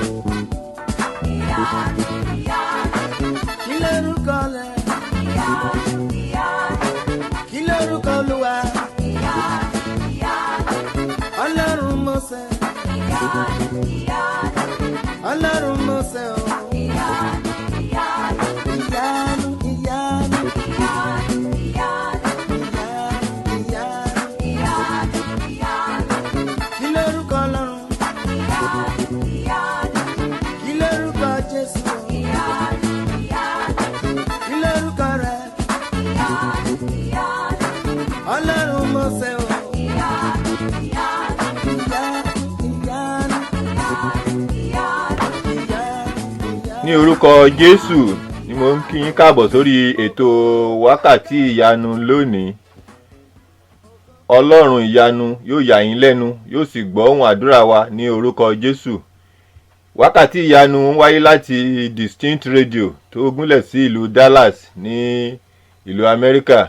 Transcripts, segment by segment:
Ìyanu, ìyanu. Kí lórúkọ rẹ̀? Ìyanu, ìyanu. Kí lórúkọ Olúwa? Ìyanu, ìyanu. Ọlọ́run Mósè. Ìyanu, ìyanu. Ọlọ́run Mósè o. Ìyanu, ìyanu. Ìyanu, ìyanu. Ìyanu, ìyanu. Ìyanu, ìyanu. Ìyanu, ìyanu. Kí lórúkọ Ọlọ́run? Ìyanu, ìyanu. Kí lórúkọ Jésù o? Ìyanu, ìyanu. Kí lórúkọ rẹ̀? Ìyanu, ìyanu. Ọlọ́run Mósè o. Ìyanu, ìyanu. Ìyanu, ìyanu. Ìyanu, ìyanu. Ìyanu, ìyanu. Ní orúkọ Jésù ni mo ń kí yín káàbọ̀ sórí ètò Wákàtí Ìyanu lónìí. Ọlọ́run ìyanu yóò yà yín lẹ́nu, yóò sì gbọ́ ohùn àdúrà wa ní orúkọ Jésù. Wákàtí Ìyanu ń wáyé láti Distinct Radio tó gúnlẹ̀ sí ìlú Dallas ní ìlú Amẹ́ríkà.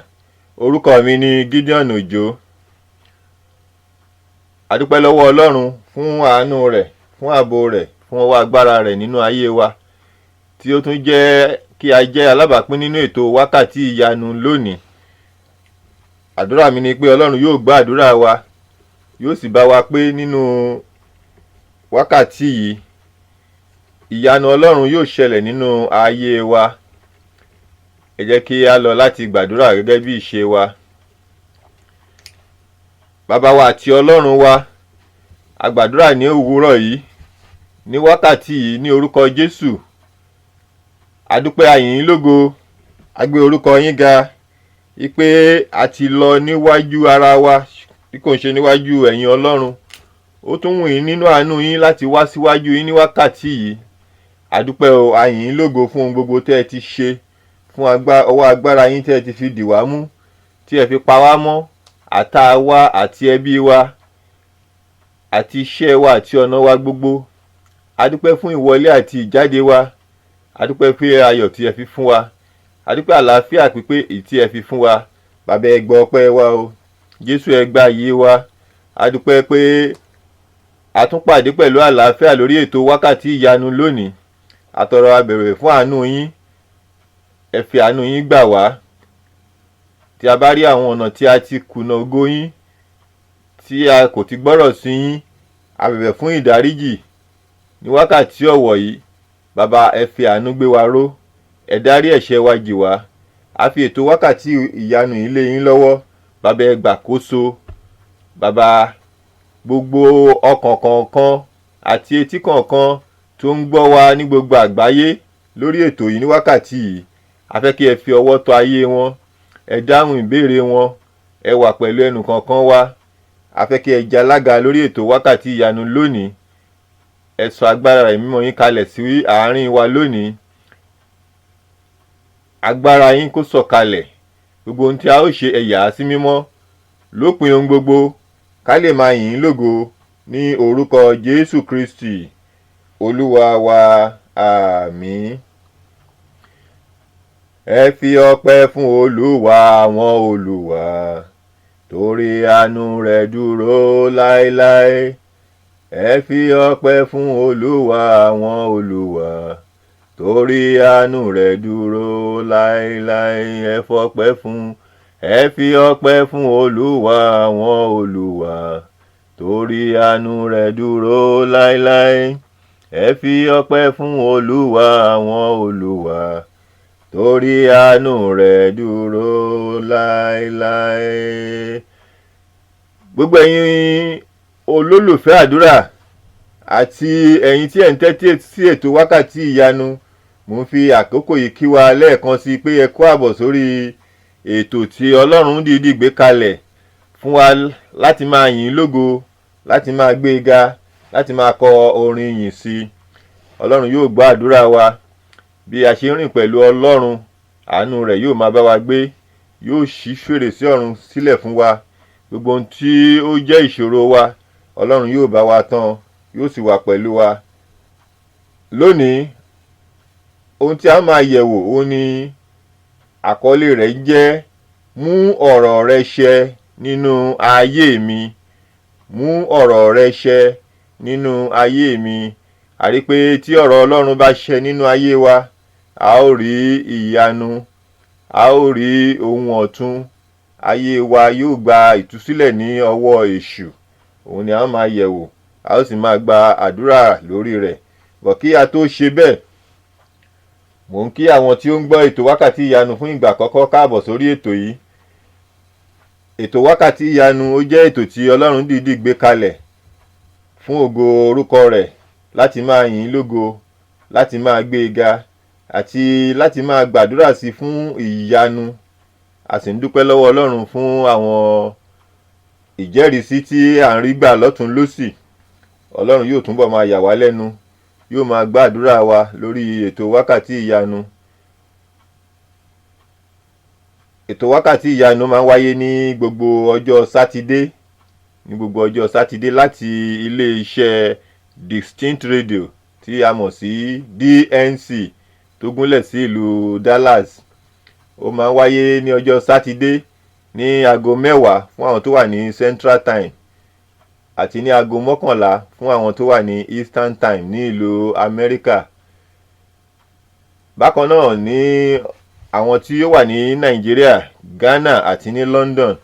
Orúkọ mi ni Gideon Òjó. A dúpẹ́ lọ́wọ́ Ọlọ́run fún àánú rẹ̀, fún ààbò rẹ̀, fún ọwọ́ agbára rẹ̀ nínú ayé wa, tí ó tún jẹ́ kí a jẹ́ alábàápín nínú ètò Wákàtí Ìyanu lónìí. Àdúrà mi ni pé Ọlọ́run yóò gbọ́ àdúrà wa, yóò sì bá wa pé nínú wákàtí yìí ìyanu Ọlọ́run yóò ṣẹlẹ̀ nínú ayé wa. Ẹ jẹ́ kí a lọ láti gbàdúrà gẹ́gẹ́ bí ìṣe wa. Bàbá wa àti Ọlọ́run wa, a gbàdúrà ní òwúrọ̀ yìí, ní wákàtí yìí, ní orúkọ Jésù. A dúpẹ́, a yìn yín lógo, a gbé orúkọ yín ga, wípé a ti lọ níwájú ara wa bí kò ń ṣe níwájú ẹ̀yin Ọlọ́run. Ó tún wù yín nínú àánú yín láti wá síwájú yín ní wákàtí yìí. A dúpẹ́ o, a yìn yín lógo fún ohun gbogbo tẹ́ ẹ ti ṣe, fún ọwọ́ agbára yín tẹ́ ẹ ti fi dì wá mú, tí ẹ fi pa wá mọ́, àtàwa àti ẹbí wa àti iṣẹ́ wa àti ọ̀nà wa gbogbo. A dúpẹ́ fún ìwọlé àti ìjáde wa. A dúpẹ́ pé ayọ̀ tí ẹ fi fún wa. A dúpẹ́ àlàáfíà pípé èyí tí ẹ fi fún wa. Bàbá, ẹ gbọ́ ọpẹ́ wa o. Jésù, ẹ gba iyì wa. A dúpẹ́ pé a tún pàdé pẹ̀lú àlàáfíà lórí ètò Wákàtí Ìyanu lónìí. A tọrọ, a bẹ̀rẹ̀ fún àánú yín. Ẹ fi àánú yín gbà wá. Tí a bá rí àwọn ọ̀nà tí a ti kùnà ògo yín, tí a kò ti gbọ́rọ̀ sí yín, a bẹ̀bẹ̀ fún ìdáríjì ní wákàtí ọ̀wọ̀ yìí. Bàbá, ẹ fi àánú gbé wa ró, ẹ dárí ẹ̀ṣẹ̀ wa jì wá. A fi ètò Wákàtí Ìyanu yìí lé yín lọ́wọ́. Bàbá, ẹ gbàkóso. Bàbá, gbogbo ọkàn kọ̀ọ̀kan àti etí kọ̀ọ̀kan tó ń gbọ́ wa ní gbogbo àgbáyé lórí ètò yìí ní wákàtí yìí, a fẹ́ kí ẹ fi ọwọ́ tọ́ ayé wọn, ẹ dáhùn ìbéèrè wọn, ẹ wà pẹ̀lú ẹnì kọ̀ọ̀kan wa. A fẹ́ kí ẹ jẹ́ alága lórí ètò Wákàtí Ìyanu lónìí. Ẹ sọ agbára rẹ̀ mímọ́ yín kalẹ̀ sí àárín wa lónìí. Agbára yín kó sọ̀kalẹ̀. Gbogbo ohun tí a ó ṣe, ẹ yà á sí mímọ́. Lópin ohun gbogbo, ká lè máa yìn ín lógo ní orúkọ Jésù Kristi Olúwa wa. Àmín. Ẹ fi ọpẹ́ fún Olúwa àwọn olúwa, torí àánú rẹ̀ dúró láéláé. Ẹ fi ọpẹ́ fún Olúwa àwọn olúwa, torí àánú rẹ̀ dúró láéláé. Ẹ fọpẹ́ fún, ẹ fi ọpẹ́ fún Olúwa àwọn olúwa, torí àánú rẹ̀ dúró láéláé. Ẹ fi ọpẹ́ fún Olúwa àwọn olúwa, torí àánú rẹ̀ dúró láéláé. Gbogbo ẹ̀yin olólùfẹ́ àdúrà àti ẹ̀yin tí ẹ̀ ń tẹ́tí sí ètò Wákàtí Ìyanu, mò ń fi àkókò yìí kí wa lẹ́ẹ̀kan sí pé ẹ kú àbọ̀ sórí ètò tí Ọlọ́run dìídì gbé kalẹ̀ fún wa láti máa yìn ín lógo, láti máa gbé e ga, láti máa kọ orin yìn sí i. Ọlọ́run yóò gbọ́ àdúrà wa. Bí a ṣe ń rìn pẹ̀lú Ọlọ́run, àánú rẹ̀ yóò máa bá wa gbé, yóò ṣí fèrèsé ọ̀run sílẹ̀ fún wa. Gbogbo ohun tí ó jẹ́ ìṣòro wa, Ọlọ́run yóò bá wa tán, yóò sì wà pẹ̀lú wa. Lónìí, ohun tí a máa yẹ̀wò, òun ni àkọlé rẹ̀ ń jẹ́ "Mú ọ̀rọ̀ rẹ ṣẹ nínú ayé mi". Mú ọ̀rọ̀ rẹ ṣẹ nínú ayé mi. A rí pé tí ọ̀rọ̀ Ọlọ́run bá ṣẹ nínú ayé wa, a ó rí ìyanu, a ó rí ohun ọ̀tun, ayé wa yóò gba ìtúsílẹ̀ ní ọwọ́ èṣù. Òun ni a ó máa yẹ̀wò, a ó sì máa gba àdúrà lórí rẹ̀. Bọ̀ kí a tó ṣe bẹ́ẹ̀, mò ń kí àwọn tí ó ń gbọ́ ètò Wákàtí Ìyanu fún ìgbà àkọ́kọ́ káàbọ̀ sórí ètò yìí. Ètò Wákàtí Ìyanu, ó jẹ́ ètò tí Ọlọ́run dìídì gbé kalẹ̀ fún ògo orúkọ rẹ̀, láti máa yìn ín lógo, láti máa gbé e ga àti láti máa gbàdúrà sí fún ìyanu. A sì ń dúpẹ́ lọ́wọ́ Ọlọ́run fún àwọn ìjẹ́rìísí tí à ń rí gbà lọ́tún lósì. Ọlọ́run yóò túnbọ̀ máa yà wá lẹ́nu, yóò máa gbàdúrà wa lórí ètò Wákàtí Ìyanu. Ètò Wákàtí Ìyanu máa ń wáyé ní gbogbo ọjọ́ Sátidé, ní gbogbo ọjọ́ Sátidé, láti ilé iṣẹ́ Distinct Radio tí a mọ̀ sí DNC tó gúnlẹ̀ sí ìlú Dallas. Ó máa ń wáyé ní ọjọ́ Sátidé ní aago 10 fún àwọn tó wà ní Central Time àti ní aago 11 fún àwọn tó wà ní Eastern Time ní ìlú Amẹ́ríkà. Bákan náà, ní àwọn tí ó wà ní Nàìjíríà, Ghana àti ní London,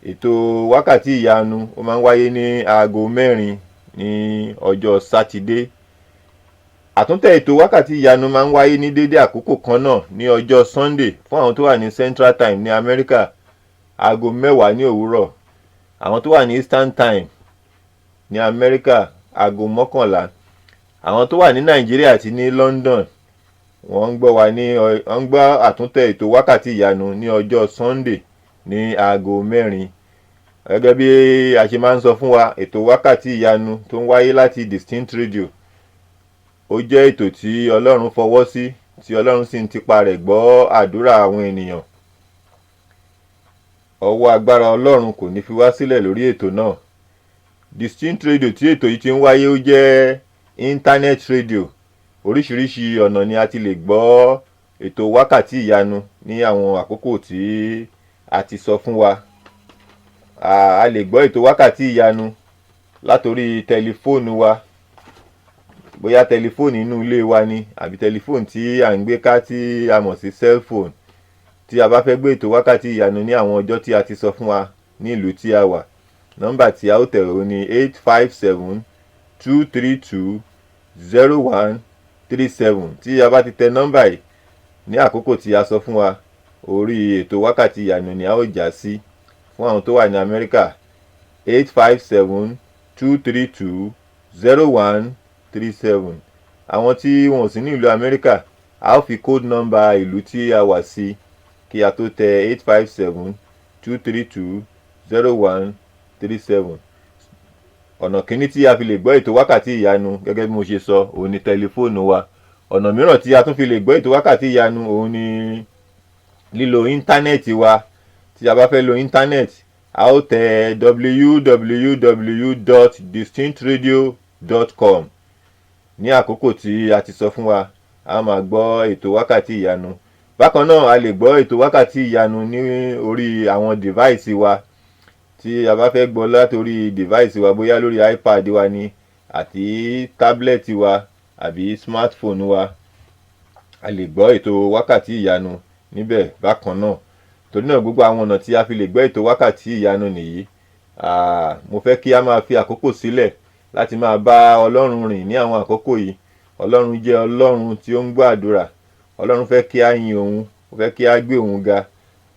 ètò Wákàtí Ìyanu ó máa ń wáyé ní aago 4 ní ọjọ́ Sátidé. Àtúntẹ̀ ètò Wákàtí Ìyanu máa ń wáyé ní dédé àkókò kan náà ní ọjọ́ Sunday fún àwọn tó wà ní Central Time ní Amẹ́ríkà, aago 10 ní òwúrọ̀. Àwọn tó wà ní Eastern Time ní Amẹ́ríkà, aago 11. Àwọn tó wà ní Nàìjíríà àti ní London, wọ́n ń gbọ́ wa ní wọ́n ń gbọ́ àtúntẹ̀ ètò Wákàtí Ìyanu ní ọjọ́ Sunday ní aago 4. Gẹ́gẹ́ bí a ṣe máa ń sọ fún wa, ètò Wákàtí Ìyanu tó ń wáyé láti Distinct Radio, ó jẹ́ ètò tí Ọlọ́run fọwọ́ sí, tí Ọlọ́run sì ń tipa rẹ̀ gbọ́ àdúrà àwọn ènìyàn. Ọwọ́ agbára Ọlọ́run kò ní fi wá sílẹ̀ lórí ètò náà. Distinct Radio tí ètò yìí ti ń wáyé, ó jẹ́ internet radio. Oríṣiríṣi ọ̀nà ni a ti lè gbọ́ ètò Wákàtí Ìyanu ní àwọn àkókò tí a ti sọ fún wa. A lè gbọ́ ètò Wákàtí Ìyanu látòrí tẹlifóònù wa, bóyá tẹlifóònù inú ilé wa ni àbí tẹlifóònù tí à ń gbé ká tí a mọ̀ sí cell phone. Tí a bá fẹ́ gbé ètò Wákàtí Ìyanu ní àwọn ọjọ́ tí a ti sọ fún wa ní ìlú tí a wà, nọ́mbà tí a ó tẹ̀ ó ní 857-232-0137. Tí a bá ti tẹ nọ́mbà yìí ní àkókò tí a sọ fún wa, orí ètò Wákàtí Ìyanu ni a ó já sí. Fún àwọn tó wà ní Amẹ́ríkà, 857-232-0137. Àwọn tí wọn ò sí ní ìlú Amẹ́ríkà, a ó fi code number ìlú tí a wà sí kí a tó tẹ 857-232-0137. Ọ̀nà kìíní tí a fi lè gbọ́ ètò Wákàtí Ìyanu, gẹ́gẹ́ bí mo ṣe sọ, òun ni tẹlifóònù wa. Ọ̀nà mìíràn tí a tún fi lè gbọ́ ètò Wákàtí Ìyanu, òun ni lílo íńtánẹ́ẹ̀tì wa. Tí a bá fẹ́ lo íńtánẹ́ẹ̀tì, a ó tẹ www.distinctradio.com ní àkókò tí a ti sọ fún wa, a máa gbọ́ ètò Wákàtí Ìyanu. Bákan náà, a lè gbọ́ ètò Wákàtí Ìyanu ní orí àwọn device wa. Tí a bá fẹ́ gbọ́ látòrí device wa, bóyá lórí iPad wa ni àti tablet wa àbí smartphone wa, a lè gbọ́ ètò Wákàtí Ìyanu níbẹ̀ bákan náà. Torí náà, gbogbo àwọn ọ̀nà tí a fi lè gbọ́ ètò Wákàtí Ìyanu nìyí. Mo fẹ́ kí a máa fi àkókò sílẹ̀ láti máa bá Ọlọ́run rìn ní àwọn àkókò yìí. Ọlọ́run jẹ́ Ọlọ́run tí ó ń gbọ́ àdúrà. Ọlọ́run fẹ́ kí a yin òun, ó fẹ́ kí a gbé òun ga,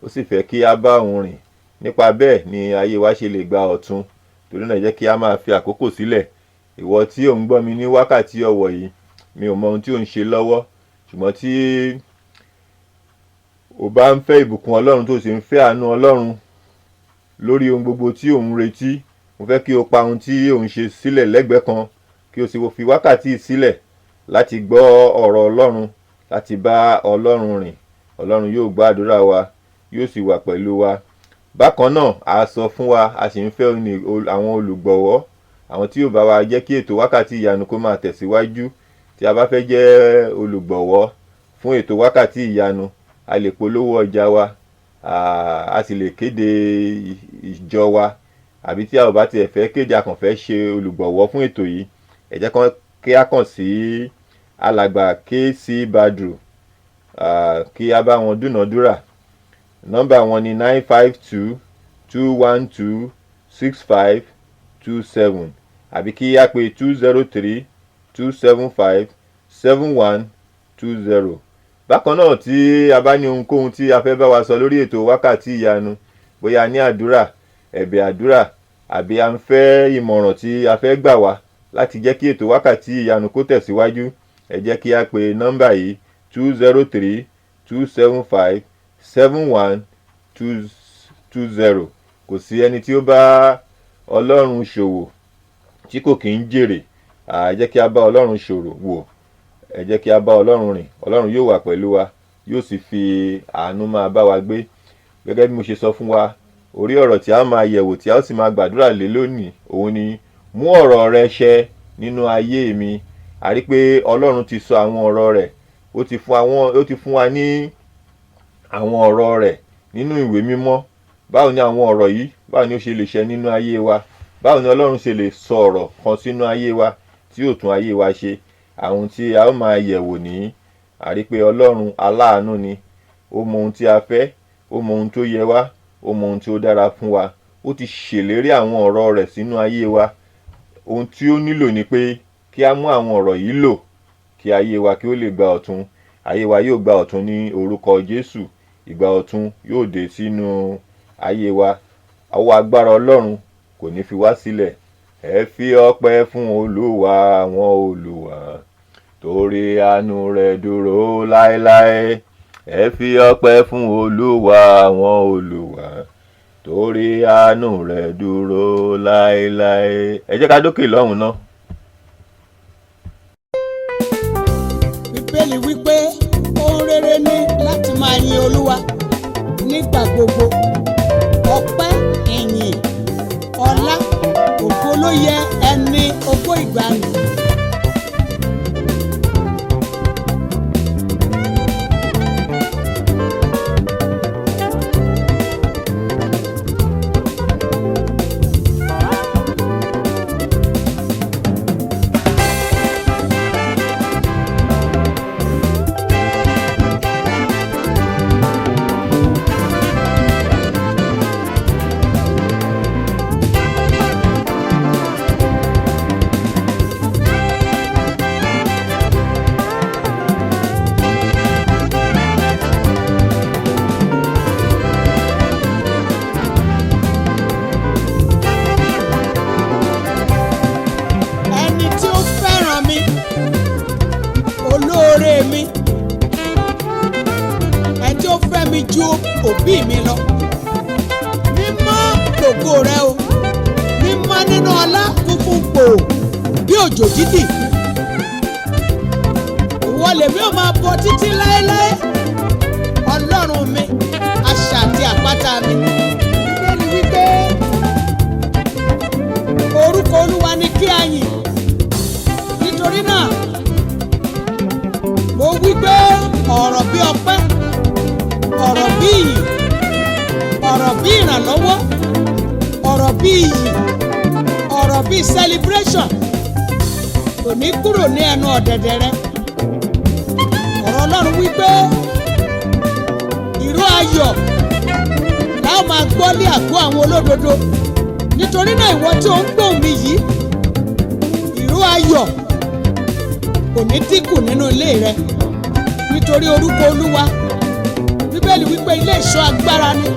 ó sì fẹ́ kí a bá òun rìn. Nípa bẹ́ẹ̀ ni ayé wa ṣe lè gba ọ̀tun. Torí náà, jẹ́ kí a máa fi àkókò sílẹ̀. Ìwọ tí ò ń gbọ́ mi ní wákàtí ọ̀wọ̀ yìí, mi ò mọ ohun tí ò ń ṣe lọ́wọ́, ṣùgbọ́n tí o bá ń fẹ́ ìbùkún Ọlọ́run, tó sì ń fẹ́ àánú Ọlọ́run lórí ohun gbogbo tí ò ń retí, mo fẹ́ kí o pa ohun tí ò ń ṣe sílẹ̀ lẹ́gbẹ̀ẹ́ kan, kí o sì fi wákàtí sílẹ̀ láti gbọ́ ọ̀rọ̀ Ọlọ́run, láti bá Ọlọ́run rìn. Ọlọ́run yóò gbọ́ àdúrà wa, yóò sì wà pẹ̀lú wa. Bákan náà, a sọ fún wa, a sì ń fẹ́ àwọn olùgbọ̀wọ́, àwọn tí yóò bá wa jẹ́ kí ètò Wákàtí Ìyanu kó máa tẹ̀síwájú. Tí a bá fẹ́ jẹ́ olùgbọ̀wọ́ fún ètò Wákàtí Ìyanu, a lè polówó ọjà wa, a sì lè kéde ìjọ wa, àbí tí a ò bá tiẹ̀ fẹ́ kéde, a kàn fẹ́ ṣe olùgbọ̀wọ́ fún ètò yìí, ẹ jẹ́ kán kí a kàn sí alàgbà KC Badru, kí a bá wọn dúnàádúrà. Nọ́mbà wọn ni 952 212 6527, àbí kí a pè 203 275 7120. Bákan náà, tí a bá ní ohunkóhun tí a fẹ́ bá wa sọ lórí ètò Wákàtí Ìyanu, bóyá a ní àdúrà, ẹ̀bẹ̀ àdúrà, àbí a ń fẹ́ ìmọ̀ràn tí a fẹ́ gbà wá láti jẹ́ kí ètò Wákàtí Ìyanu kó tẹ̀síwájú, ẹ jẹ́ kí a pè nọ́mbà yìí, 203 275 7120. Kò sí ẹni tí ó bá Ọlọ́run ṣòwò tí kò kí ń jèrè. Ẹ jẹ́ kí a bá Ọlọ́run ṣòwò wò, ẹ jẹ́ kí a bá Ọlọ́run rìn. Ọlọ́run yóò wà pẹ̀lú wa, yóò sì fi àánú máa bá wa gbé. Gẹ́gẹ́ bí mo ṣe sọ fún wa, orí ọ̀rọ̀ tí a máa yẹ̀wò, tí a ó sì máa gbàdúrà lé lónìí, òun ni "Mú ọ̀rọ̀ rẹ ṣẹ nínú ayé mi". A rí pé Ọlọ́run ti sọ àwọn ọ̀rọ̀ rẹ̀, ó ti fún wa ní àwọn ọ̀rọ̀ rẹ̀ nínú ìwé mímọ́. Báwo ni àwọn ọ̀rọ̀ yìí, báwo ni ó ṣe lè ṣẹ nínú ayé wa? Báwo ni Ọlọ́run ṣe lè sọ ọ̀rọ̀ kan sínú ayé wa tí yóò tún ayé wa ṣe? Àwọn tí a ó máa yẹ̀wò ní. A rí pé Ọlọ́run aláàánú ni. Ó mọ ohun tí a fẹ́, ó mọ ohun tó yẹ wá, ó mọ ohun tí ó dára fún wa. Ó ti ṣèlérí àwọn ọ̀rọ̀ rẹ̀ sínú ayé wa. Ohun tí ó nílò ni pé kí a mú àwọn ọ̀rọ̀ yìí lò, kí ayé wa kí ó lè gba ọ̀tun. Ayé wa yóò gba ọ̀tun ní orúkọ Jésù. Ìgbà ọ̀tun yóò dé sínú ayé wa. Ọwọ́ agbára Ọlọ́run kò ní fi wá sílẹ̀. Ẹ fi ọpẹ́ fún Olúwa àwọn olúwa, torí àánú rẹ̀ dúró láéláé. Ẹ fi ọpẹ́ fún Olúwa àwọn olúwa, torí àánú rẹ̀ dúró láéláé. Ẹ jẹ́ ká dókè lọ́hùn náà. Bíbélì wípé ohun rere ni láti máa yin Olúwa nígbà gbogbo. Ọpẹ́, ìyìn, ọlá, ògo ló yẹ ẹni ògo ìgbàanì. Ẹni tí ó fẹ́ràn mi, olóore mi, ẹni tí ó fẹ́ mi ju òbí mi lọ. Mímọ́ lògo rẹ o, mímọ́ nínú ọlá, funfun gbòò bí òjò dídì. Ìwọ lèmi ò máa bọ títí láéláé, Ọlọ́run mi, asà àti àpáta mi. Bíbélì wípé orúkọ Olúwa ni kí a yìn. Nítorí náà, mo wí pé ọ̀rọ̀ bí ọpẹ́, ọ̀rọ̀ bí ìyìn, ọ̀rọ̀ bí ìrànlọ́wọ́, ọ̀rọ̀ bí iyì, ọ̀rọ̀ bí celebration kò ní kúrò ní ẹnu ọ̀dẹ̀dẹ̀ rẹ. Ọ̀rọ̀ Ọlọ́run wí pé ìró ayọ̀ la ó máa gbọ́ lé àgọ́ àwọn olódodo. Nítorí náà, ìwọ tí ò ń gbóhùn mi yìí, ìró ayọ̀ kò ní dínkù nínú ilé rẹ, nítorí orúkọ Olúwa, Bíbélì wípé ilé ìṣọ́ agbára ni.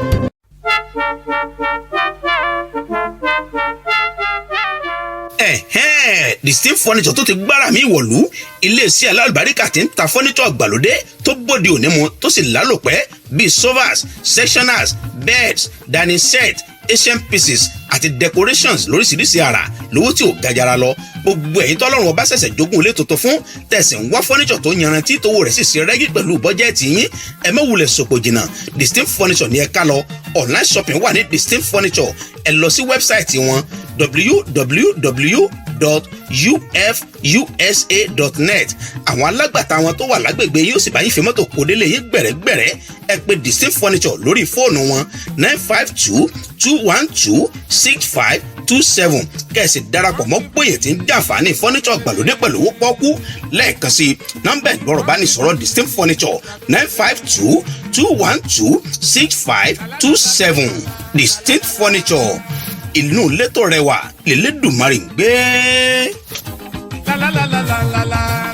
Ẹ̀hẹ́n, Distinct Furniture tó ti gbára mi wọ̀lú, iléeṣẹ́ alálùbáríkà tí ń ta furniture ìgbàlódé tó bóde òní mu, tó sì lálòpẹ́, bíi sofas, sectionals, beds, dining set, asian pieces àti decorations lóríṣiríṣi àrà, lówó tí ò gajara lọ. Gbogbo ẹ̀yin tọ́lọ́run ọba ṣẹ̀ṣẹ̀ jogún ilé tuntun fún, tẹ̀sí ń wá furniture tó yanrantí, tówó rẹ̀ sì ṣe rẹ́gí pẹ̀lú bọ́jẹ́ẹ̀tì yín, ẹ má wulẹ̀ sòpò jìnnà. Distinct Furniture ní ẹ ká lọ. Online shopping wà ní Distinct Furniture. Ẹ lọ sí website wọn, www.ufusa.net. Àwọn alágbàtà wọn tó wà lágbègbè yóò sì bá yín fi mọ́tò kó délé yín gbẹ̀rẹ́gbẹ̀rẹ́. Ẹ pè Distinct Furniture lórí fóònù wọn, 952 212. 6527, kẹ̀sì darapọ̀ mọ́ péye tí ń jàǹfààní fọ́nìṣọ̀ gbàlódé pẹ̀lú owó pọ́kú. Lẹ́ẹ̀kan sí, nọ́mbà ìgbọ́rọ̀ bá ní sọ̀rọ̀ Distinct Furniture, 952-212-6527. Distinct Furniture, ìlú létò rẹwà lélẹ́dùnmarè ń gbé. La la la la la la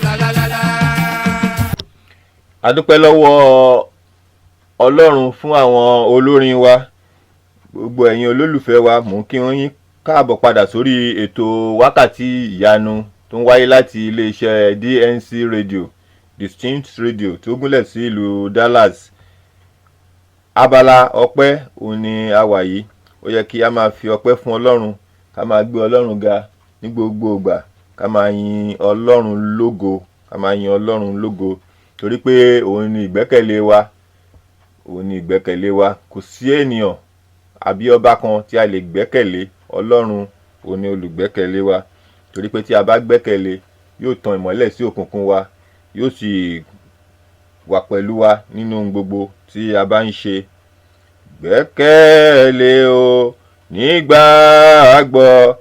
la la la la. A dúpẹ́ lọ́wọ́ Ọlọ́run fún àwọn olórin wa. Gbogbo ẹ̀yin olólùfẹ́ wa, mò ń kí yín káàbọ̀ padà sórí ètò Wákàtí Ìyanu tó ń wáyé láti iléeṣẹ́ DNC Radio, Distinct Radio, tó gúnlẹ̀ sí ìlú Dallas. Abala ọpẹ́ òun ni a wà yìí. Ó yẹ kí a máa fi ọpẹ́ fún Ọlọ́run, ká máa gbé Ọlọ́run ga ní gbogbo ìgbà, ká máa yin Ọlọ́run lógo, ká máa yin Ọlọ́run lógo, torí pé òun ni ìgbẹ́kẹ̀lé wa, òun ni ìgbẹ́kẹ̀lé wa. Kò sí ènìyàn àbí ọba kan tí a lè gbẹ́kẹ̀lé. Ọlọ́run òun ni olùgbẹ́kẹ̀lé wa, torí pé tí a bá gbẹ́kẹ̀lé, yóò tan ìmọ́lẹ̀ sí òkùnkùn wa, yóò sì wà pẹ̀lú wa nínú ohun gbogbo tí a bá ń ṣe. Gbẹ́kẹ̀lé o nígbàgbọ́,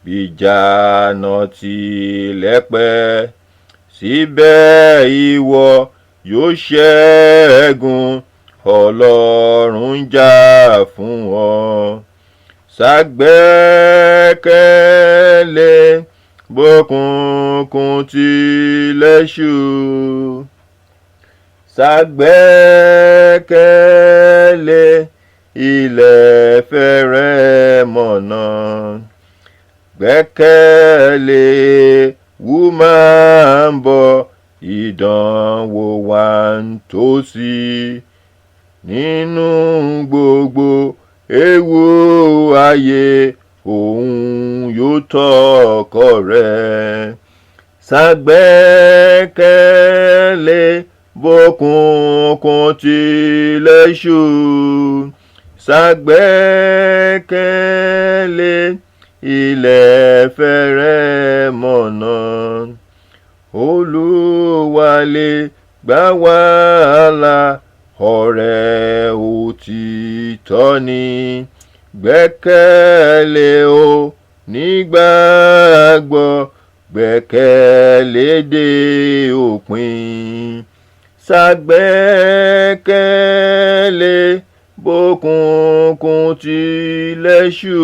bíjànà tilẹ̀ pẹ́ síbẹ̀, ìwọ yóò ṣẹ́gun, Ọlọ́run ń jà fún ọ. Ṣàgbẹ́kẹ̀lé, bókùnkùn tilẹ̀ ṣú, ṣàgbẹ́kẹ̀lé, ilẹ̀ fẹ́rẹ̀ mọ̀nà. Gbẹ́kẹ̀lé, wú máa ń bọ̀, ìdánwò wa ń tòsí, nínú gbogbo ewu ayé, òun yóò tọkọ rẹ̀. Ṣàgbẹ́kẹ̀lé, bókùnkùn tilẹ̀ ṣú, ṣàgbẹ́kẹ̀lé, ilẹ̀ fẹ́rẹ̀ mọ̀nà. Olúwa lè gbà wá là, ọ̀rẹ́ òtítọ́ ni. Gbẹ́kẹ̀lé o nígbàgbọ́, gbẹ́kẹ̀lé dé òpin. Ṣàgbẹ́kẹ̀lé, bókùnkùn tilẹ̀ ṣú,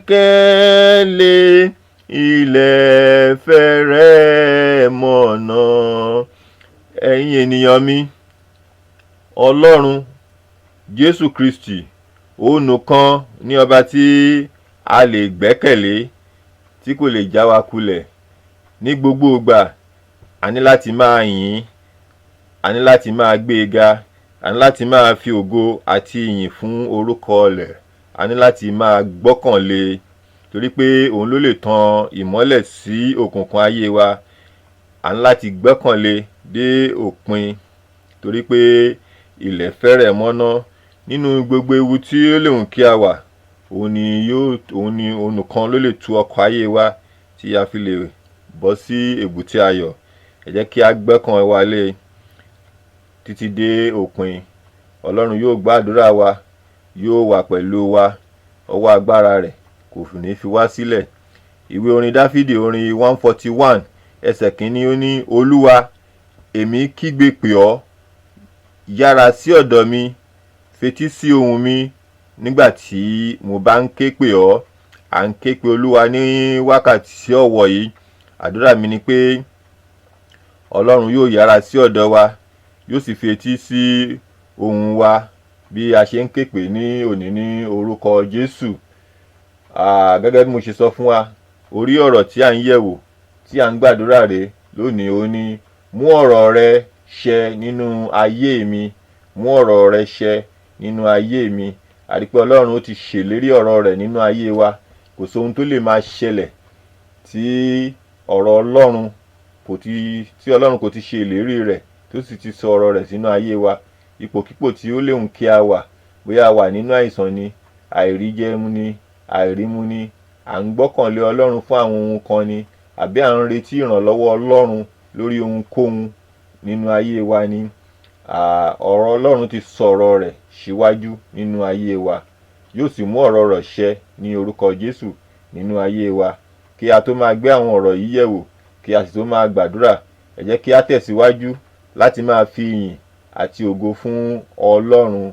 ṣàgbẹ́kẹ̀lé, ilẹ̀ fẹ́rẹ̀ mọ̀nà. Ẹ̀yin ènìyàn mi, Ọlọ́run Jésù Kristi òun nìkan ní ọba tí a lè gbẹ́kẹ̀lé, tí kò lè já wa kulẹ̀. Ní gbogbo ìgbà, a ní láti máa yìn ín, a ní láti máa gbé e ga, a ní láti máa fi ògo àti ìyìn fún orúkọ rẹ̀, a ní láti máa gbọ́kànlé e, torí pé òun ló lè tan ìmọ́lẹ̀ sí òkùnkùn ayé wa. A ní láti gbọ́kànlé dé òpin, torí pé ilẹ̀ fẹ́rẹ̀ mọ́ná. Nínú gbogbo ewu tí ó lè hùn kí a wà, òun ni yóò òun ni òun nìkan ló lè tu ọkọ̀ ayé wa tí a fi lè bọ́ sí èbúté ayọ̀. Ẹ jẹ́ kí a gbọ́kàn wa lé e títí dé òpin. Ọlọ́run yóò gbàdúrà wa, yóò wà pẹ̀lú wa, ọwọ́ agbára rẹ̀ kò ní fi wá sílẹ̀. Ìwé orin Dáfídì, orin 141, ẹsẹ̀ kìíní, ó ní: "Olúwa, èmi kígbe pè ọ́, yára sí ọ̀dọ̀ mi, fetí sí ohùn mi nígbà tí mo bá ń ké pè ọ́." À ń ké pe Olúwa ní wákàtí ọ̀wọ̀ yìí. Àdúrà mi ni pé Ọlọ́run yóò yára sí ọ̀dọ̀ wa, yóò sì fi etí sí ohùn wa bí a ṣe ń ké pè ní òní, ní orúkọ Jésù. Gẹ́gẹ́ bí mo ṣe sọ fún wa, orí ọ̀rọ̀ tí à ń yẹ̀wò, tí à ń gbàdúrà rè lónìí, ó ní: "Mú ọ̀rọ̀ rẹ ṣẹ nínú ayé mi, mú ọ̀rọ̀ rẹ ṣẹ nínú ayé mi." Àrí pé Ọlọ́run ó ti ṣèlérí ọ̀rọ̀ rẹ̀ nínú ayé wa. Kò sóhun tó lè máa ṣẹlẹ̀ tí ọ̀rọ̀ Ọlọ́run kò ti tí Ọlọ́run kò ti ṣe ìlérí rẹ̀, tó sì ti sọ ọ̀rọ̀ rẹ̀ sínú ayé wa. Ipòkípò tí ó léwu kí a wà, bóyá a wà nínú àìsàn ni, àìríjẹmu ni, àìrímu ni, à ń gbọ́kànlé Ọlọ́run fún àwọn ohun kan ni, àbí à ń retí ìrànlọ́wọ́ Ọlọ́run lórí ohunkóhun nínú ayé wa ni. Ọ̀rọ̀ Ọlọ́run ti sọ̀rọ̀ rẹ̀ síwájú nínú ayé wa, yóò sì mú ọ̀rọ̀ rẹ̀ ṣẹ ní orúkọ Jésù nínú ayé wa. Kí a tó máa gbé àwọn ọ̀rọ̀ yìí yẹ̀wò, kí a sì tó máa gbàdúrà, ẹ jẹ́ kí a tẹ̀síwájú láti máa fi ìyìn àti ògo fún Ọlọ́run.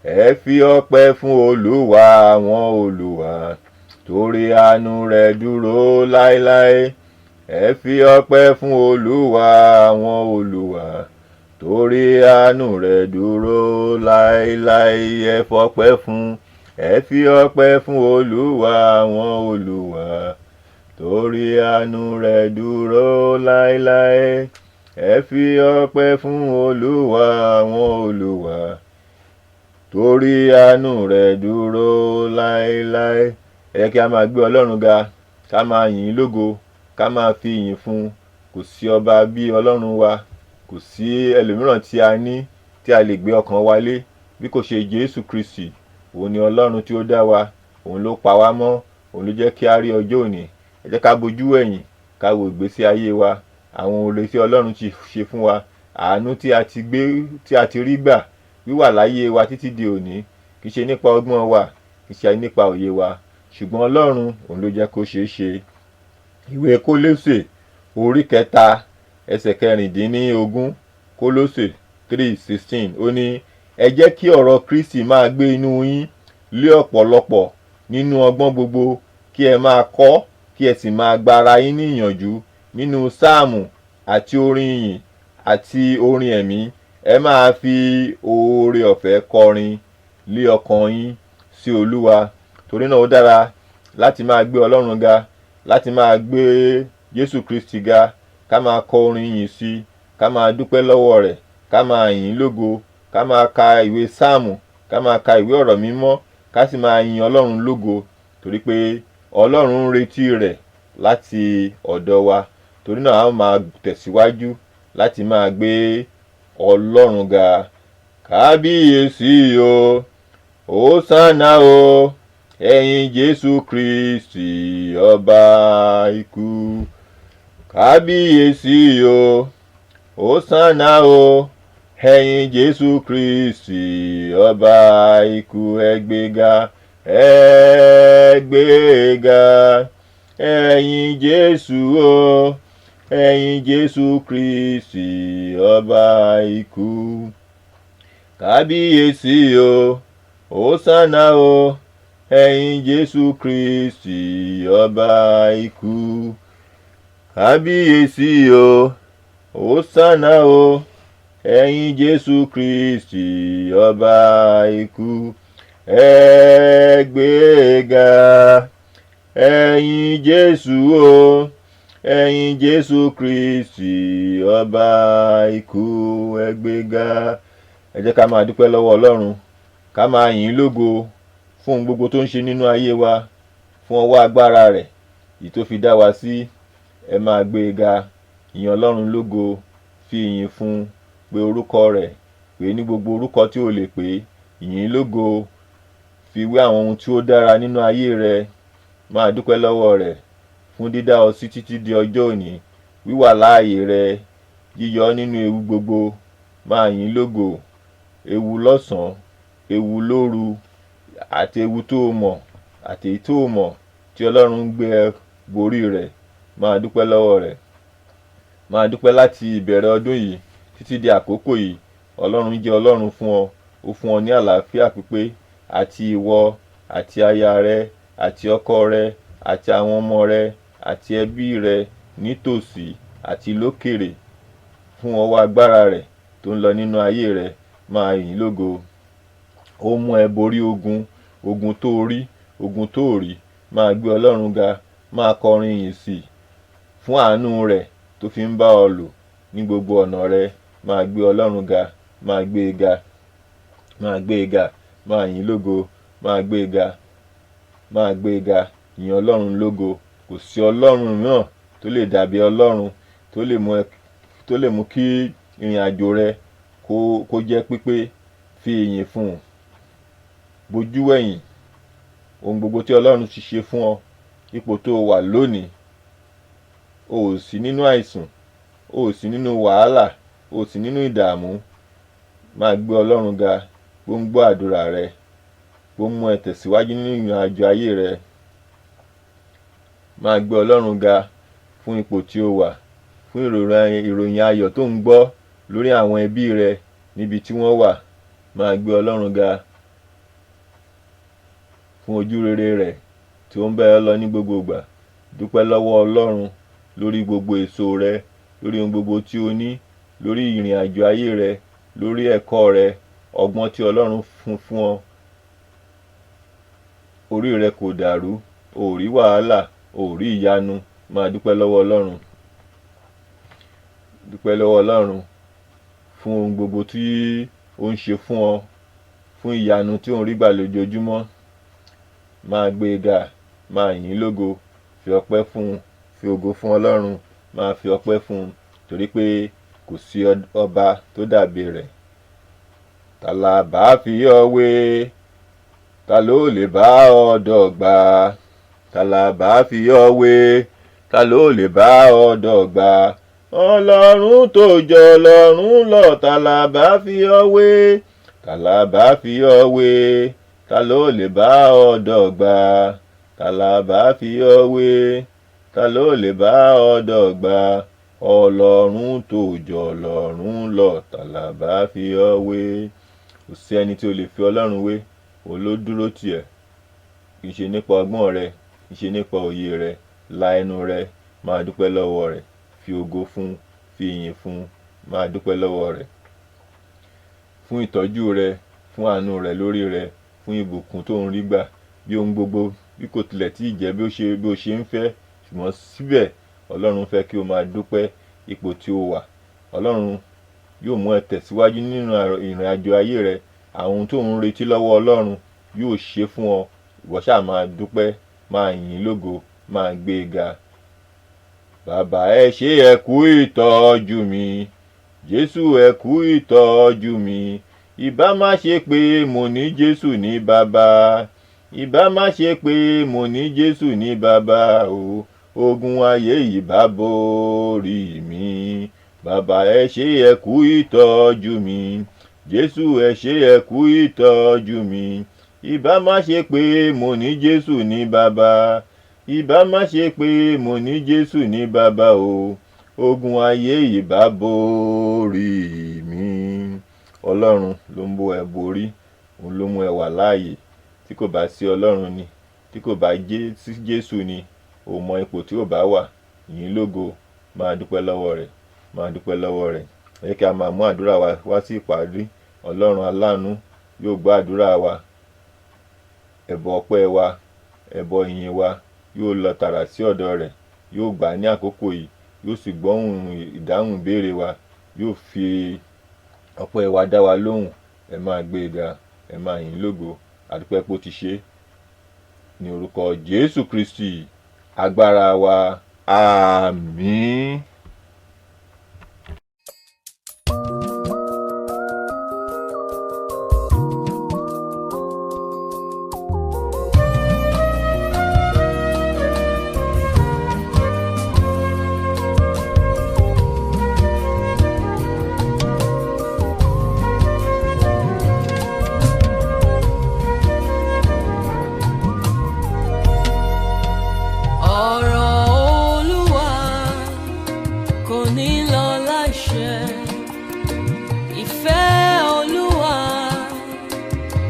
Ẹ fi ọpẹ́ fún Olúwa àwọn olúwa, torí àánú rẹ̀ dúró láéláé. Ẹ fi ọpẹ́ fún Olúwa àwọn olúwa, torí àánú rẹ̀ dúró láéláé. Ẹ fọpẹ́ fún, ẹ fi ọpẹ́ fún Olúwa àwọn olúwa, torí àánú rẹ̀ dúró láéláé. Ẹ fi ọpẹ́ fún Olúwa àwọn olúwa, torí àánú rẹ̀ dúró láéláé. Ẹ jẹ́ kí a máa gbé Ọlọ́run ga, ká máa yìn ín lógo, ká máa fi ìyìn fún un. Kò sí ọba bí Ọlọ́run wa, kò sí ẹlòmíràn tí a ní tí a lè gbé ọkàn wa lé bí kò ṣe Jésù Kristi. Òun ni Ọlọ́run tí ó dá wa, òun ló pa wá mọ́, òun ló jẹ́ kí a rí ọjọ́ òní. Ẹ jẹ́ ká bojú ẹ̀yìn, ká wo ìgbésí ayé wa, àwọn oore tí Ọlọ́run ti ṣe fún wa, àánú tí a ti gbé, tí a ti rí gbà, wíwà láyé wa títí di òní. Kì í ṣe nípa ọgbọ́n wa, kì í ṣe nípa òye wa, ṣùgbọ́n Ọlọ́run, òun ló jẹ́ kó ṣeé ṣe. Ìwé Kólósè orí 3 ẹsẹ̀ 16, Kólósè 3:16, ó ní, ẹ jẹ́ kí ọ̀rọ̀ Kristi máa gbé inú yín lé ọ̀pọ̀lọpọ̀ nínú ọgbọ́n gbogbo, kí ẹ máa kọ́, kí ẹ sì máa gba ara yín ní ìyànjú nínú sáàmù àti orin ìyìn àti orin ẹ̀mí. Ẹ máa fi oore ọ̀fẹ́ kọrin lé ọkàn yín sí Olúwa. Torí náà, ó dára láti máa gbé Ọlọ́run ga, láti máa gbé Jésù Kristi ga, ká máa kọ orin ìyìn sí, ká máa dúpẹ́ lọ́wọ́ rẹ̀, ká máa yìn ín lógo, ká máa ka ìwé sáàmù, ká máa ka ìwé ọ̀rọ̀ mímọ́, ká sì máa yin Ọlọ́run lógo, torí pé Ọlọ́run ń retí rẹ̀ láti ọ̀dọ̀ wa. Torí náà, a ó máa tẹ̀síwájú láti máa gbé Ọlọ́run ga. Kábíyèsí o, Hósánà o, ẹ̀yin Jésù Kristi ọba ikú. Kábíyèsí o, Hósánà o, ẹ̀yin Jésù Kristi ọba ikú. Ẹ gbéga, ẹ gbéga, ẹ̀yin Jésù o, ẹ̀yin Jésù Kristi ọba ikú. Kábíyèsí o, Hósánà o, ẹ̀yin Jésù Kristi ọba ikú. Kábíyèsí o, Hósánà o, ẹ̀yin Jésù Kristi ọba ikú. Ẹ gbéga, ẹ̀yin Jésù o, ẹ̀yin Jésù Kristi ọba ikú. Ẹ gbéga. Ẹ jẹ́ ká máa dúpẹ́ lọ́wọ́ Ọlọ́run, ká máa yìn ín lógo fún ohun gbogbo tó ń ṣe nínú ayé wa, fún ọwọ́ agbára rẹ̀ èyí tó fi dá wa sí. Ẹ máa gbé e ga, yìn Ọlọ́run lógo, fi ìyìn fún, pe orúkọ rẹ̀, pè é ní gbogbo orúkọ tí o lè pè é, yìn ín lógo, fi wé àwọn ohun tí ó dára nínú ayé rẹ. Máa dúpẹ́ lọ́wọ́ rẹ̀ fún dídá ọ sí títí di ọjọ́ òní, wíwà láàyè rẹ, yíyọ ọ́ nínú ewu gbogbo. Máa yìn ín lógo. Ewu lọ́sàn-án, ewu lóru, àti ewu tó o mọ̀ àti èyí tó o mọ̀ tí Ọlọ́run ń gbé ẹ borí rẹ̀. Máa dúpẹ́ lọ́wọ́ rẹ̀. Máa dúpẹ́ láti ìbẹ̀rẹ̀ ọdún yìí títí di àkókò yìí. Ọlọ́run jẹ́ Ọlọ́run fún ọ, ó fún ọ ní àlàáfíà pípé, àti ìwọ àti aya rẹ àti ọkọ rẹ àti àwọn ọmọ rẹ àti ẹbí rẹ nítòsí àti lókèrè, fún ọwọ́ agbára rẹ̀ tó ń lọ nínú ayé rẹ. Máa yìn ín lógo. Ó mú ẹ borí ogun, ogun tó rí, ogun tó rí. Máa gbé Ọlọ́run ga, máa kọrin ìyìn sí i fún àánú rẹ̀ tó fi ń bá ọ lò ní gbogbo ọ̀nà rẹ. Máa gbé Ọlọ́run ga, máa gbé e ga, máa gbé e ga, máa yìn ín lógo, máa gbé e ga, máa gbé e ga, yìn Ọlọ́run lógo. Kò sí Ọlọ́run mìíràn tó lè dàbí Ọlọ́run tó lè mú kí ìrìn àjò rẹ kó jẹ́ pípé. Fi ìyìn fún un. Bojú wẹ̀yìn ohun gbogbo tí Ọlọ́run ti ṣe fún ọ, ipò tó wà lónìí. O ò sí nínú àìsàn, o ò sí nínú wàhálà, o ò sí nínú ìdààmú. Máa gbé Ọlọ́run ga, bó ń gbọ́ àdúrà rẹ, bó ń mú ẹ tẹ̀síwájú nínú ìrìn àjò ayé rẹ. Máa gbé Ọlọ́run ga fún ipò tí o wà, fún ìròyìn ayọ̀ tó ń gbọ́ lórí àwọn ẹbí rẹ níbi tí wọ́n wà. Máa gbé Ọlọ́run ga fún ojú rere rẹ̀ tí ó ń bá ẹ lọ ní gbogbo ìgbà. Dúpẹ́ lọ́wọ́ Ọlọ́run lórí gbogbo èso rẹ, lórí ohun gbogbo tí o ní, lórí ìrìn àjò ayé rẹ, lórí ẹ̀kọ́ rẹ, ọgbọ́n tí Ọlọ́run fún fún ọ. Orí rẹ kò dàrú, o ò rí wàhálà, o ò rí ìyanu. Máa dúpẹ́ lọ́wọ́ Ọlọ́run. Dúpẹ́ lọ́wọ́ Ọlọ́run fún ohun gbogbo tí ó ń ṣe fún ọ, fún ìyanu tí ò ń rí gbà lójoojúmọ́. Máa gbé e ga, máa yìn ín lógo, fi ọpẹ́ fún un, fi ògo fún Ọlọ́run, máa fi ọpẹ́ fún un, torí pé kò sí ọba tó dàbí rẹ̀. Ta la bá fi ọ́ wé? Ta ló lè bá ọ dọ́gba? Ta la bá fi ọ́ wé? Ta ló lè bá ọ dọ́gba? Ọlọ́run tó jọ Ọlọ́run lọ, ta la bá fi ọ́ wé? Ta la bá fi ọ́ wé? Ta ló lè bá ọ dọ́gba? Ta la bá fi ọ́ wé? Ta ló lè bá ọ dọ́gba? Ọlọ́run tó jọ Ọlọ́run lọ, ta la bá fi ọ́ wé? Kò sí ẹni tí o lè fi Ọlọ́run wé. Òun ló dúró tì ẹ́. Kì í ṣe nípa ọgbọ́n rẹ, kì í ṣe nípa òye rẹ. La ẹnu rẹ, máa dúpẹ́ lọ́wọ́ rẹ̀, fi ògo fún, fi ìyìn fún, máa dúpẹ́ lọ́wọ́ rẹ̀ fún ìtọ́jú rẹ, fún àánú rẹ lórí rẹ, fún ìbùkún tó ń rí gbà. Bí ohun gbogbo bí kò tilẹ̀ tí ì jẹ́ bí ó ṣe ń fẹ́, ṣùgbọ́n síbẹ̀ Ọlọ́run fẹ́ kí o máa dúpẹ́ ipò tí o wà. Ọlọ́run yóò mú ẹ tẹ̀síwájú nínú ìrìn àjò ayé rẹ. Àwọn ohun tó ń retí lọ́wọ́ Ọlọ́run yóò ṣe fún ọ. Ìwọ ṣáà máa dúpẹ́, máa yìn ín lógo, máa gbé e ga. Bàbá, ẹ ṣé, ẹ kú ìtọ́jú mi. Jésù, ẹ kú ìtọ́jú mi. Ìbá má ṣe pé mo ní Jésù ní bàbá, ìbá má ṣe pé mo ní Jésù ní bàbá o, ogun ayé ìbá borí mi. Bàbá, ẹ ṣé, ẹ kú ìtọ́jú mi. Jésù, ẹ ṣé, ẹ kú ìtọ́jú mi. Ìbá má ṣe pé mo ní Jésù ní bàbá, ìbá má ṣe pé mo ní Jésù ní bàbá o, ogun ayé ìbá borí mi. Ọlọ́run ló ń bó ẹ borí, òun ló mú ẹ wà láàyè. Tí kò bá sí Ọlọ́run ni, tí kò bá sí Jésù ni, ò mọ ipò tí ò bá wà. Yìn lógo, máa dúpẹ́ lọ́wọ́ rẹ̀, máa dúpẹ́ lọ́wọ́ rẹ̀. Ẹ jẹ́ kí a máa mú àdúrà wa wá sí ìparí. Ọlọ́run aláàánú yóò gbọ́ àdúrà wa. Ẹbọ ọpẹ́ wa, ẹbọ ìyìn wa yóò lọ tààrà sí ọ̀dọ̀ rẹ̀, yóò gbà á ní àkókò yìí, yóò sì gbọ́hùn ìdáhùn ìbéèrè wa, yóò fi ọpẹ́ wa dá wa lóhùn. Ẹ máa gbé e ga, ẹ máa yìn lógo. Àdúpẹ́ pé ó ti ṣe é, ní orúkọ Jésù Kristi agbára wa. Àmín. Ọ̀rọ̀ Olúwa kò ní lọ láìṣẹ. Ìfẹ́ Olúwa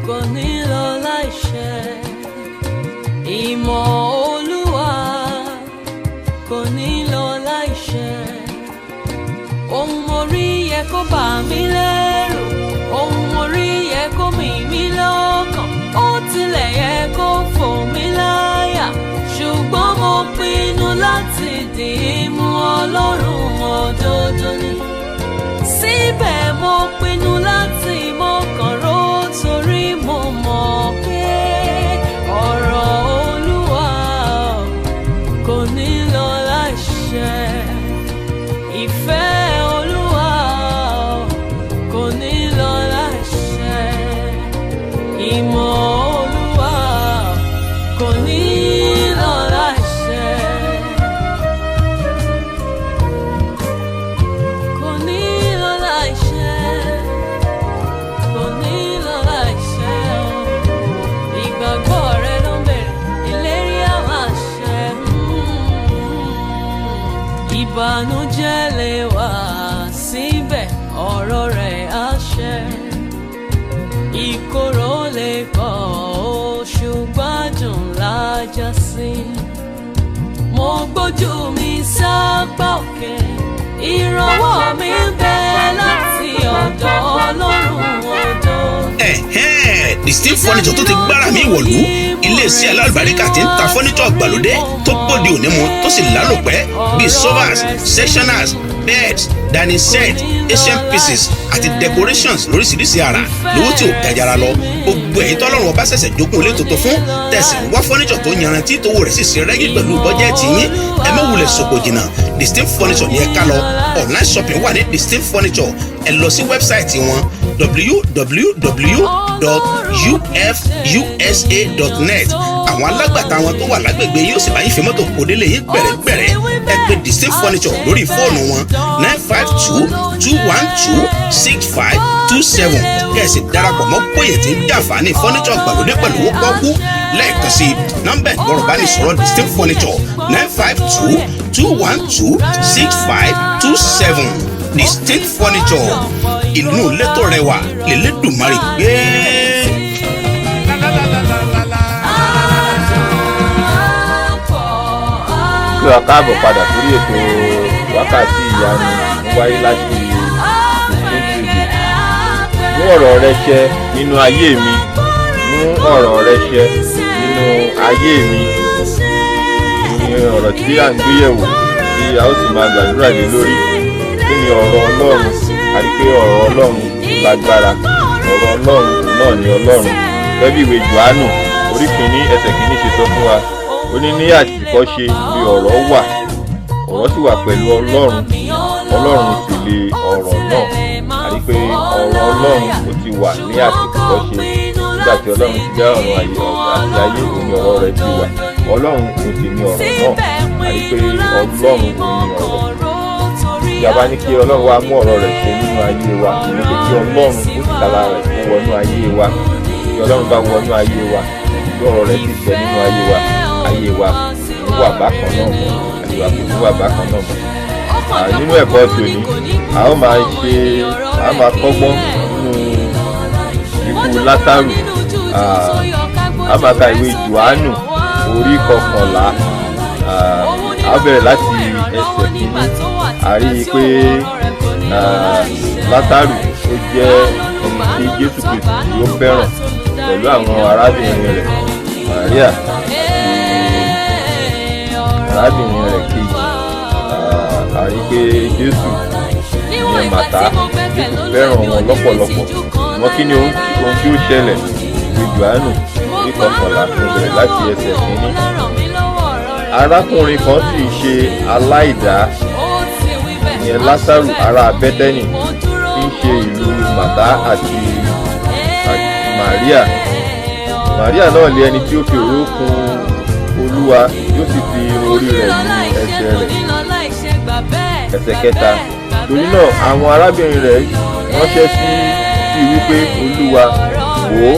kò ní lọ láìṣẹ. Ìmọ̀ Olúwa kò ní lọ láìṣẹ. Ohun mo rí yẹ kó bà mí lẹ́rù. Ohun mo rí yẹ kó mì mí lọ́kàn. Ó tilẹ̀ yẹ kó fò mí láyà. Ṣùgbọ́n mo pinnu láti dì í mú Ọlọ́run òdodo ni. Síbẹ̀ mo pinnu láti mọ̀kàn ró, torí mo mọ̀ pé ọ̀rọ̀ Olúwa kò ní lọ láìṣẹ. Ìfẹ́ Olúwa kò ní lọ láìṣẹ. Ìmọ̀ Olúwa kò ní lọ láìṣẹ. Kò ní lọ láìṣẹ. Ìbànújẹ́ lè wà síbẹ̀, ọ̀rọ̀ rẹ̀ á ṣẹ. Ìkorò lè pọ̀ ó, ṣùgbọ́n àdùn lájà sí. Mo gbójú mi sápá òkè, ìrànwọ́ mi ń bẹ láti ọ̀dọ̀ Ọlọ́run òdo. Ẹ̀hẹ́n, Distinct Furniture tó ti gbára mi wọ̀lú, iléeṣẹ́ alálùbáríkà tí ń ta furniture gbàlódé tó bóde òní mu tó sì lálòpẹ́ bíi sofas, sectionals, beds, dining set, asian pieces àti decorations lóríṣiríṣi àrà lówó tí ò gajara lọ. Gbogbo ẹ̀yin tọ́lọ́run ọba ṣẹ̀ṣẹ̀ jogún ilé tuntun fún tẹ̀sí wá furniture tó yanrantí, tówó rẹ̀ sì ṣe rẹ́gí pẹ̀lú bọ́jẹ́ẹ̀tì yín, ẹ má wulẹ̀ sòkò jìnnà. Distinct Furniture ní ẹ ká lọ. Online shopping wà ní Distinct Furniture. Ẹ lọ sí website wọn, www.ufusa.net. Àwọn alágbàtà wọn tó wà lágbègbè yóò sì bá yín fi mọ́tò kó délé yín gbẹ̀rẹ́gbẹ̀rẹ́. Ẹ pè Distinct Furniture lórí fóònù wọn, 952-212-6527, kẹ́ ẹ sì darapọ̀ mọ́ bóyè tí ń jàǹfààní furniture gbàlódé pẹ̀lú owó pọ́kú. Lẹ́ẹ̀kan sí, nọ́mbà ìgbọ́rọ̀ bá ní sọ̀rọ̀ Distinct Furniture, 952-212-6527. Distinct Furniture, inú ilé tó rẹwà lélẹ́dùnmarè gbé. La la la la la la. Kí wa káàbọ̀ padà sórí ètò Wákàtí Ìyanu ń wáyé láti Distinct Radio. Mú ọ̀rọ̀ rẹ ṣẹ nínú ayé mi, mú ọ̀rọ̀ rẹ ṣẹ nínú ayé mi ní ọ̀rọ̀ tí à ń gbéyẹ̀wò, tí a ó sì máa gbàdúrà lé lórí. Kí ni ọ̀rọ̀ Ọlọ́run? A rí pé ọ̀rọ̀ Ọlọ́run lágbára. Ọ̀rọ̀ Ọlọ́run náà ni Ọlọ́run. Gẹ́gẹ́ bí ìwé Jòhánù orí 1 ẹsẹ̀ 1 ṣe sọ fún wa, ó ní, ní àtètèkọ́ṣe ni ọ̀rọ̀ wà, ọ̀rọ̀ sì wà pẹ̀lú Ọlọ́run, Ọlọ́run sì lè ọ̀rọ̀ náà. A rí pé ọ̀rọ̀ Ọlọ́run ó ti wà ní àtètèkọ́ṣe. Nígbà tí Ọlọ́run ti dá ọ̀run ayé àti ayé, òun ni ọ̀rọ̀ rẹ̀ ti wà. Ọlọ́run òun sì ni ọ̀rọ̀ náà. A rí pé Ọlọ́run òun ni ọ̀rọ̀. Tí a bá ní kí Ọlọ́run wá mú ọ̀rọ̀ rẹ̀ ṣe nínú ayé wa, ní pé kí Ọlọ́run ó sì tara rẹ̀ kó wọnú ayé wa. Tí Ọlọ́run bá wọnú ayé wa, tí ọ̀rọ̀ rẹ̀ sì ṣẹ nínú ayé wa, ayé wa kò ní wà bákan náà mọ́, ayé wa kò ní wà bákan náà mọ́. Nínú ẹ̀kọ́ tòní, a ó máa ṣe, a máa kọ́gbọ́n nínú ikú Lásárù. A máa ka ìwé Jòhánù orí 11. A bẹ̀rẹ̀ láti ẹsẹ̀ 1. A rí i pé Lásárù ó jẹ́ ẹni tí Jésù Kristi tí ó fẹ́ràn pẹ̀lú àwọn arábìnrin rẹ̀ Maria àti arábìnrin rẹ̀ kejì. A rí i pé Jésù, ìyẹn Màtá, Jésù fẹ́ràn wọn lọ́pọ̀lọpọ̀. Wọn kí ni ohun tí ó ṣẹlẹ̀? Ìwé Jòhánù orí 11, mo bẹ̀rẹ̀ láti ẹsẹ̀ 1. Arákùnrin kan sì ṣe aláìdá, ìyẹn Lásárù ará Bẹ́tẹ́nì, tí ń ṣe ìlú Màtá àti Màríà. Màríà náà lé ẹni tí ó fi òróró kun Olúwa, yóò sì fi irun orí rẹ̀ nu ẹsẹ̀ rẹ̀. Ẹsẹ̀ 3. Torí náà àwọn arábìnrin rẹ̀ ránṣẹ́ sí wípé, "Olúwa, wò ó,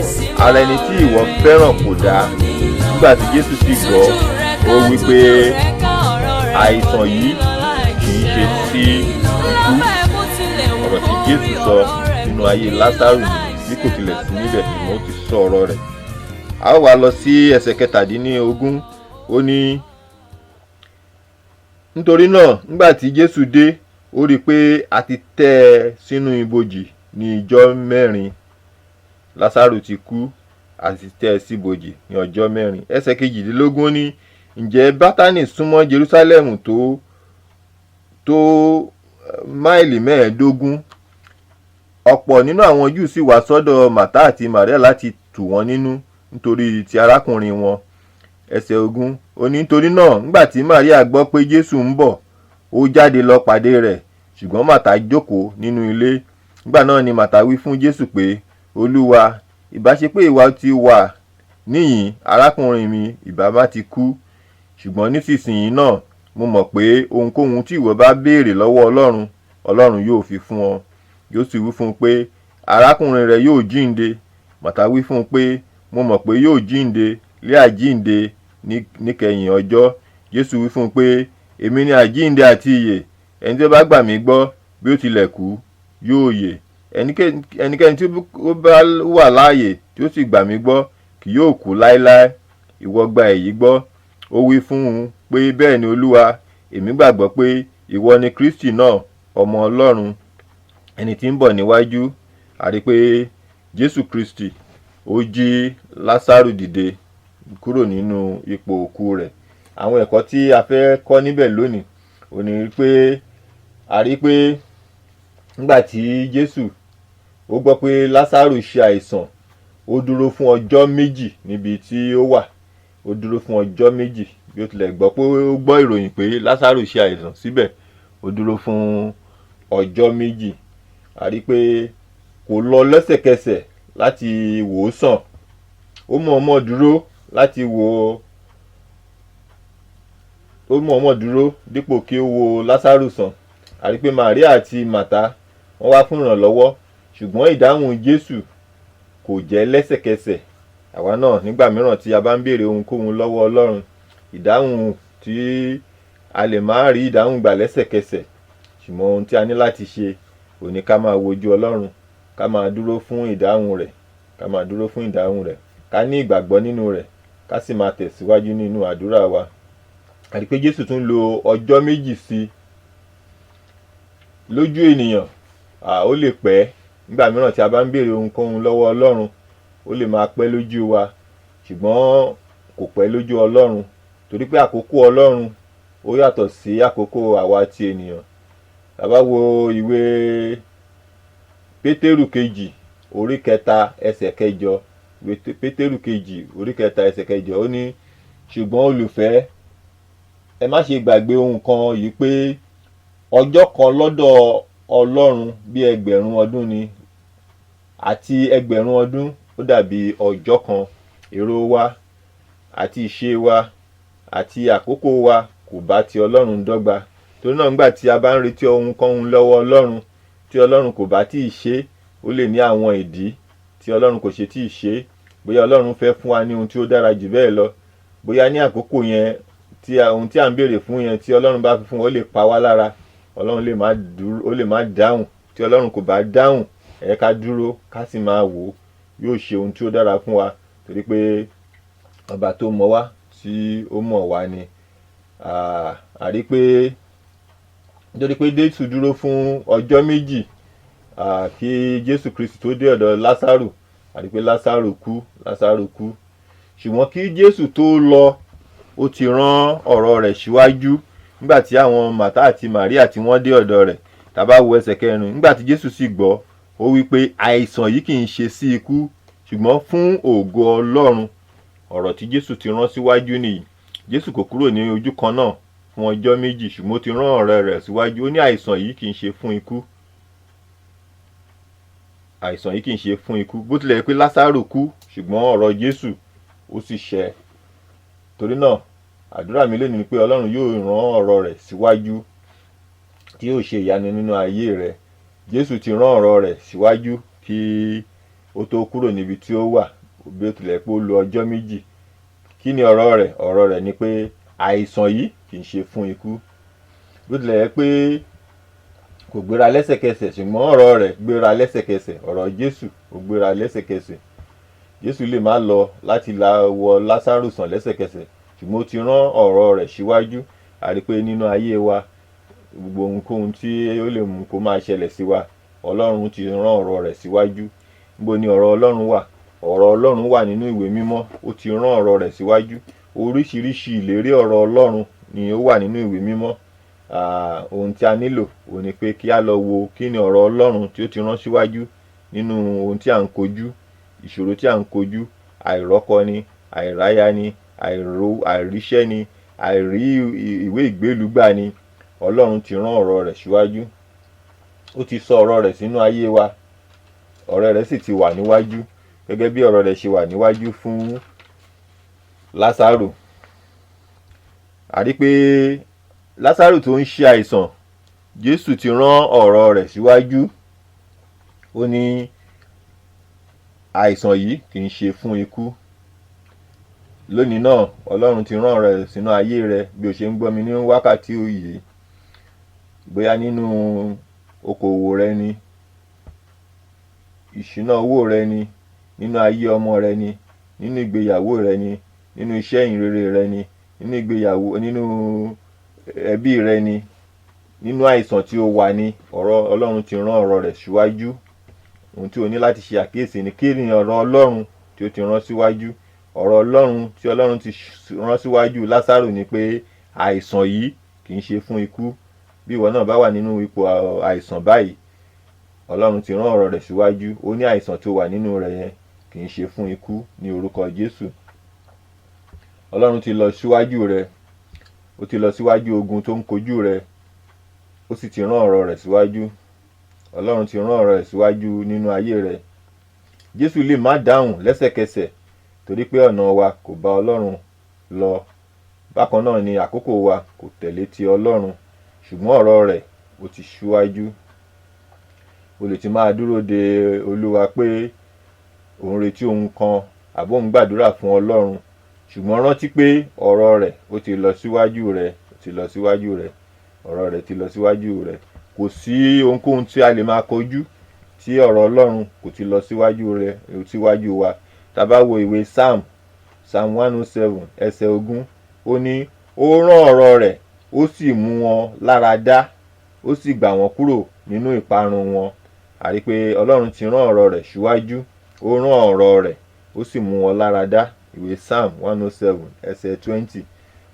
ara ẹni tí ìwọ fẹ́ràn kò dáa." Nígbà tí Jésù sì gbọ́, ó wí pé, "Àìsàn yìí kì í ṣe sí ikú." Ọ̀rọ̀ tí Jésù sọ nínú ayé Lásárù ni, bí kò tilẹ̀ sí níbẹ̀, ṣùgbọ́n ó ti sọ ọ̀rọ̀ rẹ̀. A ó wá lọ sí ẹsẹ̀ 17. Ó ní, nítorí náà, nígbà tí Jésù dé, ó rí i pé a ti tẹ́ ẹ sínú ibojì ní ijọ́ 4. Lásárù ti kú, a sì tẹ́ ẹ síbojì ní ọjọ́ 4. Ẹsẹ̀ 18, ó ní, ǹjẹ́ Bátánì súnmọ́ Jerúsálẹ́mù tó máìlì 15. Ọ̀pọ̀ nínú àwọn Júù sì wá sọ́dọ̀ Màtá àti Màríà láti tù wọ́n nínú nítorí ti arákùnrin wọn. Ẹsẹ̀ 20, ó ní, nítorí náà, nígbà tí Màríà gbọ́ pé Jésù ń bọ̀, ó jáde lọ pàdé rẹ̀, ṣùgbọ́n Màtá jókòó nínú ilé. Nígbà náà ni Màtá wí fún Jésù pé, "Olúwa, ìbá ṣe pé ìwọ ti wà níhìn, arákùnrin mi ìbá má ti kú. Ṣùgbọ́n nísinsìnyí náà, mo mọ̀ pé ohunkóhun tí ìwọ bá béèrè lọ́wọ́ Ọlọ́run, Ọlọ́run yóò fi fún ọ." Yóò sì wí fún un pé, "Arákùnrin rẹ yóò jíǹde." Màtá wí fún un pé, "Mo mọ̀ pé yóò jíǹde lé àjíǹde níkẹyìn ọjọ́." Jésù wí fún un pé, Èmi ni àjíǹde àti ìyè. Ẹni tí ó bá gbà mí gbọ́, bí ó tilẹ̀ kú, yóò yè. Ẹnikẹ́ni tí ó bá wà láàyè tí ó sì gbà mí gbọ́ kì yóò kú láéláé. Ìwọ gba èyí gbọ́? Ó wí fún un pé, Bẹ́ẹ̀ ni, Olúwa, èmi gbàgbọ́ pé ìwọ ni Kristi náà, Ọmọ Ọlọ́run, ẹni tí ń bọ̀ níwájú. A rí pé Jésù Kristi ó jí Lásárù dìde kúrò nínú ipò òkú rẹ̀. Àwọn ẹ̀kọ́ tí a fẹ́ kọ́ níbẹ̀ lónìí ò ní pé a rí pé nígbà tí Jésù ó gbọ́ pé Lásárù ṣe àìsàn, ó dúró fún ọjọ́ 2 níbi tí ó wà. Ó dúró fún ọjọ́ 2. Bí ó tilẹ̀ gbọ́ pé ó gbọ́ ìròyìn pé Lásárù ṣe àìsàn, síbẹ̀ ó dúró fún ọjọ́ 2. A rí pé kò lọ lẹ́sẹ̀kẹsẹ̀ láti wò ó sàn. Ó mọ̀ọ́mọ̀ dúró láti wò ó, ó mọ̀ọ́mọ̀ dúró dípò kí ó wo Lásárù sàn. A rí pé Màríà àti Màtá wọ́n wá fún ìrànlọ́wọ́, ṣùgbọ́n ìdáhùn Jésù kò jẹ́ lẹ́sẹ̀kẹsẹ̀. Àwa náà, nígbà mìíràn tí a bá ń béèrè ohunkóhun lọ́wọ́ Ọlọ́run, ìdáhùn tí a lè má rí ìdáhùn gbà lẹ́sẹ̀kẹsẹ̀, ṣùgbọ́n ohun tí a ní láti ṣe ò ní ká máa wojú Ọlọ́run, ká máa dúró fún ìdáhùn rẹ̀, ká máa dúró fún ìdáhùn rẹ̀, ká ní ìgbàgbọ́ nínú rẹ̀, ká sì máa tẹ̀síwájú nínú àdúrà wa. Àti pé Jésù tún lo ọjọ́ 2 sí i. Lójú ènìyàn, ó lè pẹ́. Nígbà mìíràn tí a bá ń béèrè ohunkóhun lọ́wọ́ Ọlọ́run, ó lè máa pẹ́ lójú wa, ṣùgbọ́n kò pẹ́ lójú Ọlọ́run, torí pé àkókò Ọlọ́run ó yàtọ̀ sí àkókò àwa ti ènìyàn. Tá bá wo ìwé Pétérù kejì, orí 3, ẹsẹ̀ 8, ìwé Pétérù kejì, orí 3, ẹsẹ̀ 8, ó ní, "Ṣùgbọ́n olùfẹ́, ẹ má ṣe gbàgbé ohun kan yìí pé ọjọ́ kan lọ́dọ̀ Ọlọ́run bí 1,000 ọdún ni, àti 1,000 ọdún ó dàbí ọjọ́ kan." Èrò wa àti ìṣe wa àti àkókò wa kò bá ti Ọlọ́run dọ́gba. Torí náà, nígbà tí a bá ń retí ohunkóhun lọ́wọ́ Ọlọ́run tí Ọlọ́run kò bá tíì ṣe, ó lè ní àwọn ìdí tí Ọlọ́run kò ṣe tíì ṣe. Bóyá Ọlọ́run fẹ́ fún wa ní ohun tí ó dára jù bẹ́ẹ̀ lọ, bóyá ní àkókò yẹn tí ohun tí à ń béèrè fún yẹn, tí Ọlọ́run bá fi fún wa, ó lè pa wá lára. Ọlọ́run lè má dúró, ó lè má dáhùn. Tí Ọlọ́run kò bá dáhùn, ẹ ká dúró, ká sì máa wò ó, yóò ṣe ohun tí ó dára fún wa, torí pé ọba tó mọ̀ wá tí ó mọ̀ wá ni. A rí pé nítorí pé Jésù dúró fún ọjọ́ 2 kí Jésù Kristi tó dé ọ̀dọ̀ Lásárù, a rí pé Lásárù kú. Lásárù kú, ṣùgbọ́n kí Jésù tó lọ, ó ti rán ọ̀rọ̀ rẹ̀ síwájú. Nígbà tí àwọn Màtá àti Màríà tí wọ́n dé ọ̀dọ̀ rẹ̀, tá bá wo ẹsẹ̀ 4, nígbà tí Jésù sì gbọ́, ó wí pé, "Àìsàn yìí kì í ṣe sí ikú, ṣùgbọ́n fún ògo Ọlọ́run." Ọ̀rọ̀ tí Jésù ti rán síwájú nìyí. Jésù kò kúrò ní ojú kan náà fún ọjọ́ 2, ṣùgbọ́n ó ti rán ọ̀rọ̀ rẹ̀ síwájú. Ó ní àìsàn yìí kì í ṣe fún ikú, àìsàn yìí kì í ṣe fún ikú. Bó tilẹ̀ jẹ́ pé Lásárù kú, ṣùgbọ́n ọ̀rọ̀ Jésù ó sì ṣẹ. Torí náà, àdúrà mi lónìí ni pé Ọlọ́run yóò rán ọ̀rọ̀ rẹ̀ síwájú tí yóò ṣe ìyanu nínú ayé rẹ̀. Jésù ti rán ọ̀rọ̀ rẹ̀ síwájú kí ó tó kúrò níbi tí ó wà, bí ó tilẹ̀ pé ó lo ọjọ́ 2. Kí ni ọ̀rọ̀ rẹ̀? Ọ̀rọ̀ rẹ̀ ni pé àìsàn yìí kì í ṣe fún ikú. Bó tilẹ̀ jẹ́ pé kò gbéra lẹ́sẹ̀kẹsẹ̀, ṣùgbọ́n ọ̀rọ̀ rẹ̀ gbéra lẹ́sẹ̀kẹsẹ̀. Ọ̀rọ̀ Jésù ó gbéra lẹ́sẹ̀kẹsẹ̀. Jésù lè má lọ láti la wọ Lásárù sàn lẹ́sẹ̀kẹsẹ̀, ṣùgbọ́n ó ti rán ọ̀rọ̀ rẹ̀ síwájú. A rí pé nínú ayé wa, gbogbo ohunkóhun tí ó lè mú kó máa ṣẹlẹ̀ sí wa, Ọlọ́run ti rán ọ̀rọ̀ rẹ̀ síwájú. Níbo ni ọ̀rọ̀ Ọlọ́run wà? Ọ̀rọ̀ Ọlọ́run wà nínú ìwé mímọ́. Ó ti rán ọ̀rọ̀ rẹ̀ síwájú. Oríṣiríṣi ìlérí ọ̀rọ̀ Ọlọ́run ni ó wà nínú ìwé mímọ́. Ohun tí a nílò òun ni pé kí a lọ wo kí ni ọ̀rọ̀ Ọlọ́run tí ó ti rán síwájú nínú ohun tí à ń kojú, ìṣòro tí à ń kojú, àìrọ́kọ ni, àìráyá ni, àìríṣẹ́ ni, àìrí ìwé ìgbélùgbà ni. Ọlọ́run ti rán ọ̀rọ̀ rẹ̀ síwájú. Ó ti sọ ọ̀rọ̀ rẹ̀ sínú ayé wa. Ọ̀rọ̀ rẹ̀ sì ti wà níwájú, gẹ́gẹ́ bí ọ̀rọ̀ rẹ̀ ṣe wà níwájú fún Lásárù. A rí pé Lásárù tó ń ṣe àìsàn, Jésù ti rán ọ̀rọ̀ rẹ̀ síwájú. Ó ní àìsàn yìí kì í ṣe fún ikú. Lónìí náà, Ọlọ́run ti rán ọ̀rọ̀ rẹ̀ sínú ayé rẹ bí o ṣe ń gbọ́ mi ní wákàtí yìí. Bóyá nínú okòwò rẹ ni, ìṣúná owó rẹ ni, nínú ayé ọmọ rẹ ni, nínú ìgbéyàwó rẹ ni, nínú iṣẹ́ ìhìnrere rẹ ni, nínú ìgbéyàwó, nínú ẹbí rẹ ni, nínú àìsàn tí o wà ní, ọ̀rọ̀ Ọlọ́run ti rán ọ̀rọ̀ rẹ̀ síwájú. Ohun tí o ní láti ṣe àkíyèsí ni kí ni ọ̀rọ̀ Ọlọ́run tí ó ti rán síwájú. Ọ̀rọ̀ Ọlọ́run tí Ọlọ́run ti rán síwájú Lásárù ni pé àìsàn yìí kì í ṣe fún ikú. Bí ìwọ náà bá wà nínú ipò àìsàn báyìí, Ọlọ́run ti rán ọ̀rọ̀ rẹ̀ síwájú. Ó ní àìsàn tó wà nínú rẹ̀ yẹn kì í ṣe fún ikú ní orúkọ Jésù. Ọlọ́run ti lọ síwájú rẹ, ó ti lọ síwájú ogun tó ń kojú rẹ, ó sì ti rán ọ̀rọ̀ rẹ̀ síwájú. Ọlọ́run ti rán ọ̀rọ̀ rẹ̀ síwájú nínú ayé rẹ. Jésù lè má dáhùn lẹ́sẹ̀kẹsẹ̀ torí pé ọ̀nà wa kò bá Ọlọ́run lọ. Bákan náà ni àkókò wa kò tẹ̀lé ti Ọlọ́run, ṣùgbọ́n ọ̀rọ̀ rẹ̀ ó ti ṣíwájú. O lè ti máa dúró de Olúwa pé òun retí ohun kan àbí òun gbàdúrà fún Ọlọ́run, ṣùgbọ́n rántí pé ọ̀rọ̀ rẹ̀ ó ti lọ síwájú rẹ, ó ti lọ síwájú rẹ, ọ̀rọ̀ rẹ̀ ti lọ síwájú rẹ. Kò sí ohunkóhun tí a lè máa kojú tí ọ̀rọ̀ Ọlọ́run kò ti lọ síwájú rẹ, síwájú wa. Tá bá wo ìwé Psalm, Psalm 107 ẹsẹ̀ 20, ó ní ó rán ọ̀rọ̀ rẹ̀, ó sì mú wọn lára dá, ó sì gbà wọ́n kúrò nínú ìparun wọn. A rí pé Ọlọ́run ti rán ọ̀rọ̀ rẹ̀ síwájú, ó rán ọ̀rọ̀ rẹ̀, ó sì mú wọn lára dá. Ìwé Psalm 107 ẹsẹ̀ 20.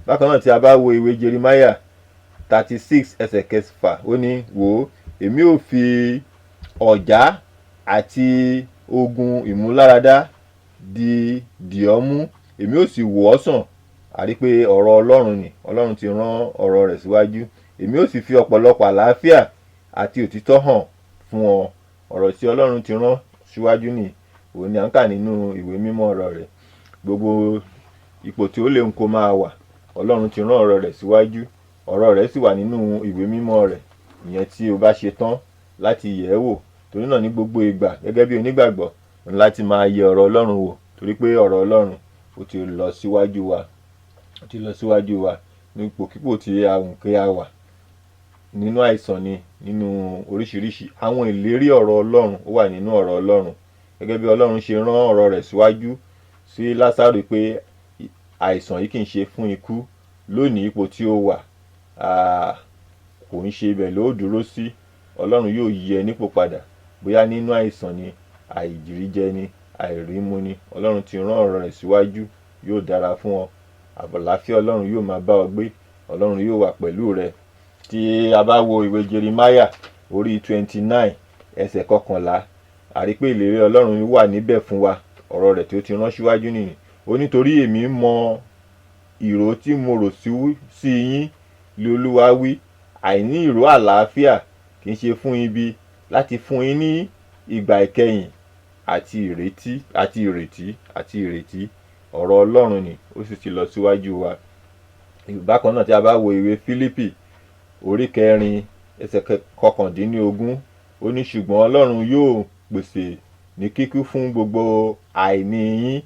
Bákan náà, tí a bá wo ìwé Jeremiah 36 ẹsẹ̀ 6, ó ní wò ó, èmi ò fi ọ̀já àti ogun ìmúláradá di dì ọ́ mú, èmi ò sì wò ọ́ sàn. A rí pé ọ̀rọ̀ Ọlọ́run ni, Ọlọ́run ti rán ọ̀rọ̀ rẹ̀ síwájú. Èmi ò sì fi ọ̀pọ̀lọpọ̀ àlàáfíà àti òtítọ́ hàn fún ọ. Ọ̀rọ̀ tí Ọlọ́run ti rán síwájú ni òun ni à ń kà nínú ìwé mímọ́ ọ̀rọ̀ rẹ̀. Gbogbo ipò tí ó lè ń kó máa wà, Ọlọ́run ti rán ọ̀rọ̀ rẹ̀ síwájú. Ọ̀rọ̀ rẹ̀ sì wà nínú ìwé mímọ́ rẹ̀. Ìyẹn tí o bá ṣe tán láti yẹ̀ ẹ́ wò. Torí náà, ní gbogbo ìgbà gẹ́gẹ́ bí onígbàgbọ́, o ní láti máa yẹ ọ̀rọ̀ Ọlọ́run wò, torí pé ọ̀rọ̀ Ọlọ́run ó ti lọ síwájú wa, ó ti lọ síwájú wa ní ipòkípò tí a wù kí a wà. Nínú àìsàn ni, nínú oríṣiríṣi àwọn ìlérí ọ̀rọ̀ Ọlọ́run ó wà nínú ọ̀rọ̀ Ọlọ́run. Gẹ́gẹ́ bí Ọlọ́run ṣe rán ọ̀rọ̀ rẹ̀ síwájú sí Lásárù pé àìsàn yìí kì í ṣe fún ikú, lónìí ipò tí ó wà, kò ń ṣe ibẹ̀ ló dúró sí. Ọlọ́run yóò yí ẹ nípò padà. Bóyá nínú àìsàn ni, àìríjẹ ni, àìrímu ni, Ọlọ́run ti rán ọ̀rọ̀ rẹ̀ síwájú, yóò dára fún ọ. Àlàáfíà Ọlọ́run yóò máa bá ọ gbé, Ọlọ́run yóò wà pẹ̀lú rẹ. Tí a bá wo ìwé Jeremiah orí 29 ẹsẹ̀ 11, a rí pé ìlérí Ọlọ́run wà níbẹ̀ fún wa. Ọ̀rọ̀ rẹ̀ tí ó ti rán síwájú nìyí. Ó ní torí èmi mọ ìró tí mo rò sí yín, lé Olúwa wí, àìní ìró àlàáfíà, kì í ṣe fún ibi, láti fún yín ní ìgbà ìkẹyìn àti ìrètí àti ìrètí àti ìrètí. Ọ̀rọ̀ Ọlọ́run ni ó sì ti lọ síwájú wa. Bákan náà, tí a bá wo ìwé Fílípì orí 4 ẹsẹ̀ 19, ó ní ṣùgbọ́n Ọlọ́run yóò pèsè ní kíkún fún gbogbo àìní yín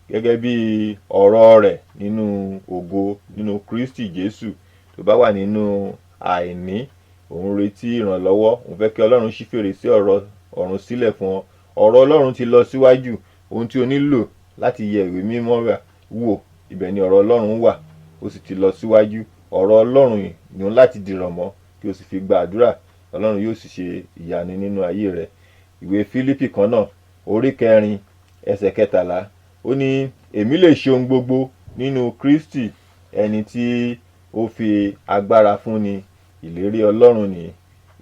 gẹ́gẹ́ bí ọ̀rọ̀ rẹ̀ nínú ògo nínú Kristi Jésù. Tó bá wà nínú àìní, òun retí ìrànlọ́wọ́, òun fẹ́ kí Ọlọ́run ṣí fèrèsé ọ̀rọ̀ ọ̀run sílẹ̀ fún ọ. Ọ̀rọ̀ Ọlọ́run ti lọ síwájú. Ohun tí o nílò láti yẹ ìwé mímọ́ rà wò, ibẹ̀ ni ọ̀rọ̀ Ọlọ́run wà, ó sì ti lọ síwájú. Ọ̀rọ̀ Ọlọ́run yìí ni òun láti dìrọ̀ mọ́ kí o sì fi gba àdúrà. Ọlọ́run yóò sì ṣe ìyanu nínú ayé rẹ. Ìwé Fílípì kan náà, orí 4 ẹsẹ̀ 13, ó ní èmi lè ṣe ohun gbogbo nínú Kristi ẹni tí ó fi agbára fún ni. Ìlérí Ọlọ́run ni,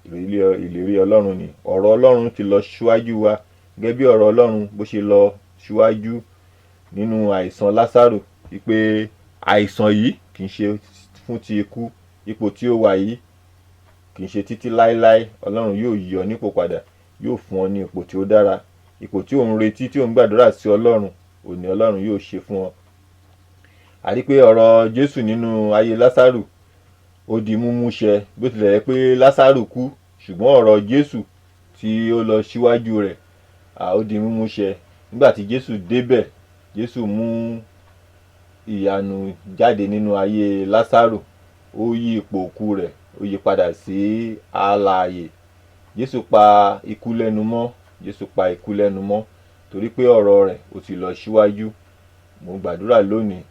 ìlérí Ọlọ́run ni. Ọ̀rọ̀ Ọlọ́run ti lọ síwájú wa gẹ́gẹ́ bí ọ̀rọ̀ Ọlọ́run bó ṣe lọ síwájú nínú àìsàn Lásárù wípé àìsàn yìí kì í ṣe fún ti ikú, ipò tí ó wà yìí kì í ṣe títí láéláé. Ọlọ́run yóò yí ọ nípò padà, yóò fún ọ ní ipò tí ó dára. Ipò tí ò ń retí, tí ò ń gbàdúrà sí Ọlọ́run, òní Ọlọ́run yóò ṣe fún ọ. A rí pé ọ̀rọ̀ Jésù nínú ayé Lásárù ó di múmú ṣẹ. Bó tilẹ̀ jẹ́ pé Lásárù kú, ṣùgbọ́n ọ̀rọ̀ Jésù tí ó lọ síwájú rẹ̀, ó di múmú ṣẹ. Nígbà tí Jésù débẹ̀, Jésù mú ìyanu jáde nínú ayé Lásárù. Ó yí ipò òkú rẹ̀, ó yí padà sí alààyè. Jésù pa ikú lẹ́nu mọ́. Jésù pa ikú lẹ́nu mọ́ torí pé ọ̀rọ̀ rẹ̀ ó ti lọ síwájú. Mo gbàdúrà lónìí,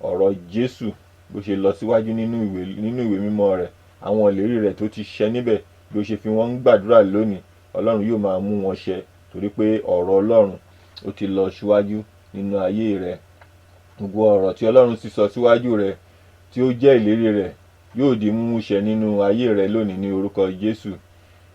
ọ̀rọ̀ Jésù bó ṣe lọ síwájú nínú ìwé mímọ́ rẹ̀, àwọn ìlérí rẹ̀ tó ti ṣẹ níbẹ̀, bí ó ṣe fi wọ́n ń gbàdúrà lónìí, Ọlọ́run yóò máa mú wọn ṣẹ torí pé ọ̀rọ̀ Ọlọ́run ó ti lọ síwájú nínú ayé rẹ̀. Gbogbo ọ̀rọ̀ tí Ọlọ́run sì sọ síwájú rẹ̀ tí ó jẹ́ ìlérí rẹ̀ yóò di mímú ṣẹ nínú ayé rẹ̀ lónìí ní orúkọ Jésù.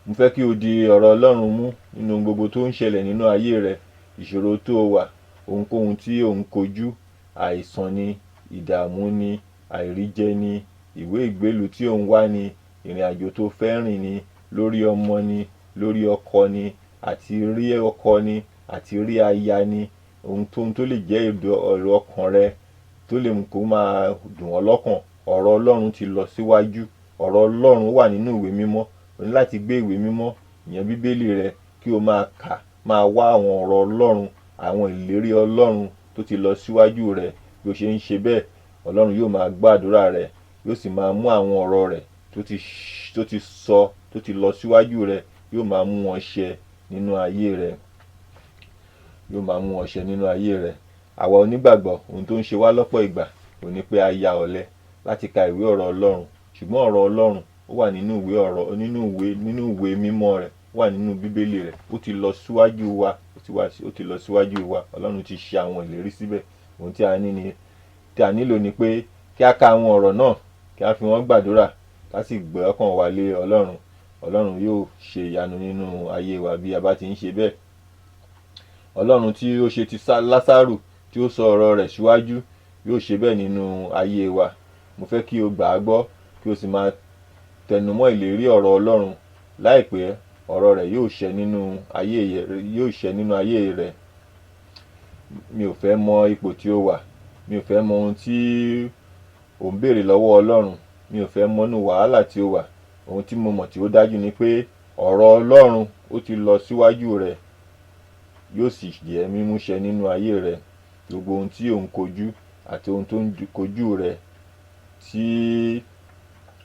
Mo fẹ́ kí o di ọ̀rọ̀ Ọlọ́run mú nínú gbogbo tó ń ṣẹlẹ̀ nínú ayé rẹ̀, ìṣòro tó wà, ohunkóhun tí ò ń kojú, àìsàn ni, ìdààmú ni, àìríjẹ ni, ìwé ìgbélú tí ò ń wá ni, ìrìn àjò tó fẹ́ rìn ni, lórí ọmọ ni, lórí ọkọ ni, àti rí ọkọ ni, àti rí aya ni, ohun tó lè jẹ́ èrò ọkàn rẹ tó lè mú kó máa dùn ọ́ lọ́kàn. Ọ̀rọ̀ Ọlọ́run ti lọ síwájú. Ọ̀rọ̀ Ọlọ́run wà nínú ìwé mímọ́. O ní láti gbé ìwé mímọ́, ìyẹn Bíbélì rẹ, kí o máa kà, máa wá àwọn ọ̀rọ̀ Ọlọ́run, àwọn ìlérí Ọlọ́run tó ti lọ síwájú rẹ. Bí o ṣe ń ṣe bẹ́ẹ̀, Ọlọ́run yóò máa gbàdúrà rẹ, yóò sì máa mú àwọn ọ̀rọ̀ rẹ̀ tó ti sọ, tó ti lọ síwájú rẹ, yóò máa mú wọn ṣẹ nínú ayé rẹ, yóò máa mú wọn ṣẹ nínú ayé rẹ. Àwa onígbàgbọ́, ohun tó ń ṣe wá lọ́pọ̀ ìgbà ò ní pé a ya ọ̀lẹ láti ka ìwé ọ̀rọ̀ Ọlọ́run. Ṣùgbọ́n ọ̀rọ̀ Ọlọ́run ó wà nínú ìwé ọ̀rọ̀, nínú ìwé mímọ́ rẹ̀, ó wà nínú Bíbélì rẹ̀. Ó ti lọ síwájú wa, ó ti lọ síwájú wa. Ọlọ́run ti ṣe àwọn ìlérí síbẹ̀. Ohun tí a ní ni tí a nílò ni pé kí a ka àwọn ọ̀rọ̀ náà, kí a fi wọ́n gbàdúrà, ká sì gbé ọkàn wa lé Ọlọ́run. Ọlọ́run yóò ṣe ìyanu nínú ayé wa bí a bá ti ń ṣe bẹ́ẹ̀. Ọlọ́run tí ó ṣe ti Lásárù, tí ó sọ ọ̀rọ̀ rẹ̀ síwájú, yóò ṣe bẹ́ẹ̀ nínú ayé wa. Mo fẹ́ kí o gbà á gbọ́, kí o sì máa tẹnumọ́ ìlérí ọ̀rọ̀ Ọlọ́run. Láìpẹ́, ọ̀rọ̀ rẹ̀ yóò ṣẹ nínú ayé rẹ̀. Mi ò fẹ́ mọ ipò tí ó wà, mi ò fẹ́ mọ ohun tí ò ń béèrè lọ́wọ́ Ọlọ́run, mi ò fẹ́ mọnú wàhálà tí ó wà. Ohun tí mo mọ̀ tí ó dájú ni pé ọ̀rọ̀ Ọlọ́run ó ti lọ síwájú rẹ̀, yóò sì jẹ́ mímúṣẹ nínú ayé rẹ̀. Gbogbo ohun tí ò ń kojú àti ohun tó ń kojú rẹ̀ tí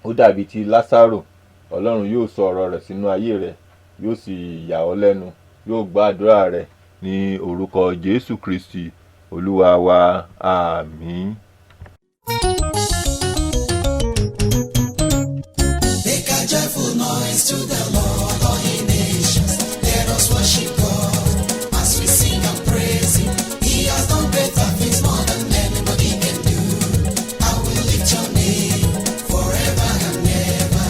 ó dàbí ti Lásárù, Ọlọ́run yóò sọ ọ̀rọ̀ rẹ̀ sínú ayé rẹ̀, yóò sì yà ọ́ lẹ́nu, yóò gbọ́ àdúrà rẹ̀ ní orúkọ Jésù Kristi Olúwa wa. Àmín. Make a joyful noise to the Lord, all ye nations. Let us worship God as we sing and praise Him. He has done greater things, more than anybody can do. I will lift your name forever and ever.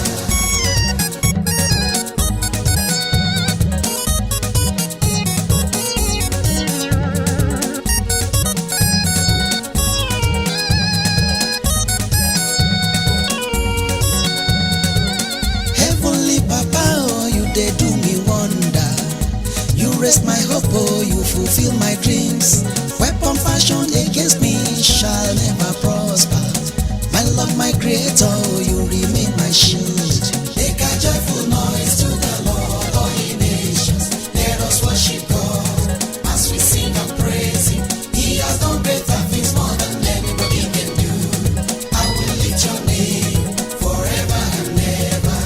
Heavenly Papa, oh, you dey do me wonder. You raise my hope, oh, you fulfill my dreams. Weapon fashioned against me shall never prosper. My Lord, my Creator, oh, you remain my shield. Make a joyful noise to the Lord, all ye nations. Let us worship God as we sing and praise Him. He has done greater things, more than anybody can do. I will lift your name forever and ever.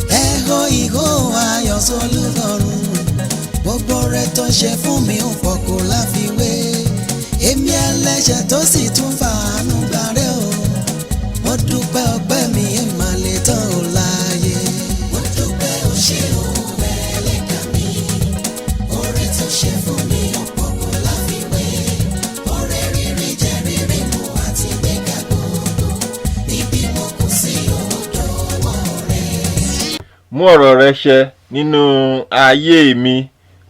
Ẹ hó ìhó ayọ̀ sólúrọ̀rùn, gbogbo rẹ̀ tó ń ṣe fún mi ò pọ̀, kò láfiwé. Èmi ẹlẹ́ṣẹ̀ tó sì tún fàánú gbàrẹ́ o, mo dúpẹ́, ọpẹ́ mi ẹ̀ má lè tán ò láàyè. Mo dúpẹ́, o ṣé o, ẹlẹ́dàá mi. Oore tó ṣe fún mi ò pọ̀, kò láfiwé. Oore rírí jẹ, rírí mu àti gbéga gbogbo níbi mo kù sí, odò ọwọ́ rẹ̀. Mú ọ̀rọ̀ rẹ ṣẹ nínú ayé mi,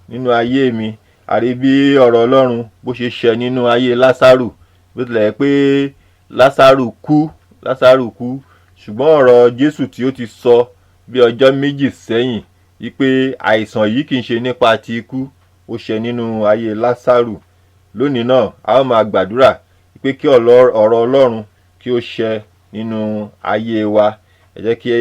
nínú ayé mi. Àrí bí ọ̀rọ̀ Ọlọ́run bó ṣe ṣẹ nínú ayé Lásárù. Bó tilẹ̀ jẹ́ pé Lásárù kú, Lásárù kú, ṣùgbọ́n ọ̀rọ̀ Jésù tí ó ti sọ bí ọjọ́ 2 sẹ́yìn wípé àìsàn yìí kì í ṣe nípa ti ikú, ó ṣẹ nínú ayé Lásárù. Lónìí náà, a ó máa gbàdúrà pé kí ọ̀rọ̀ Ọlọ́run kí ó ṣẹ nínú ayé wa. Ẹ jẹ́ kí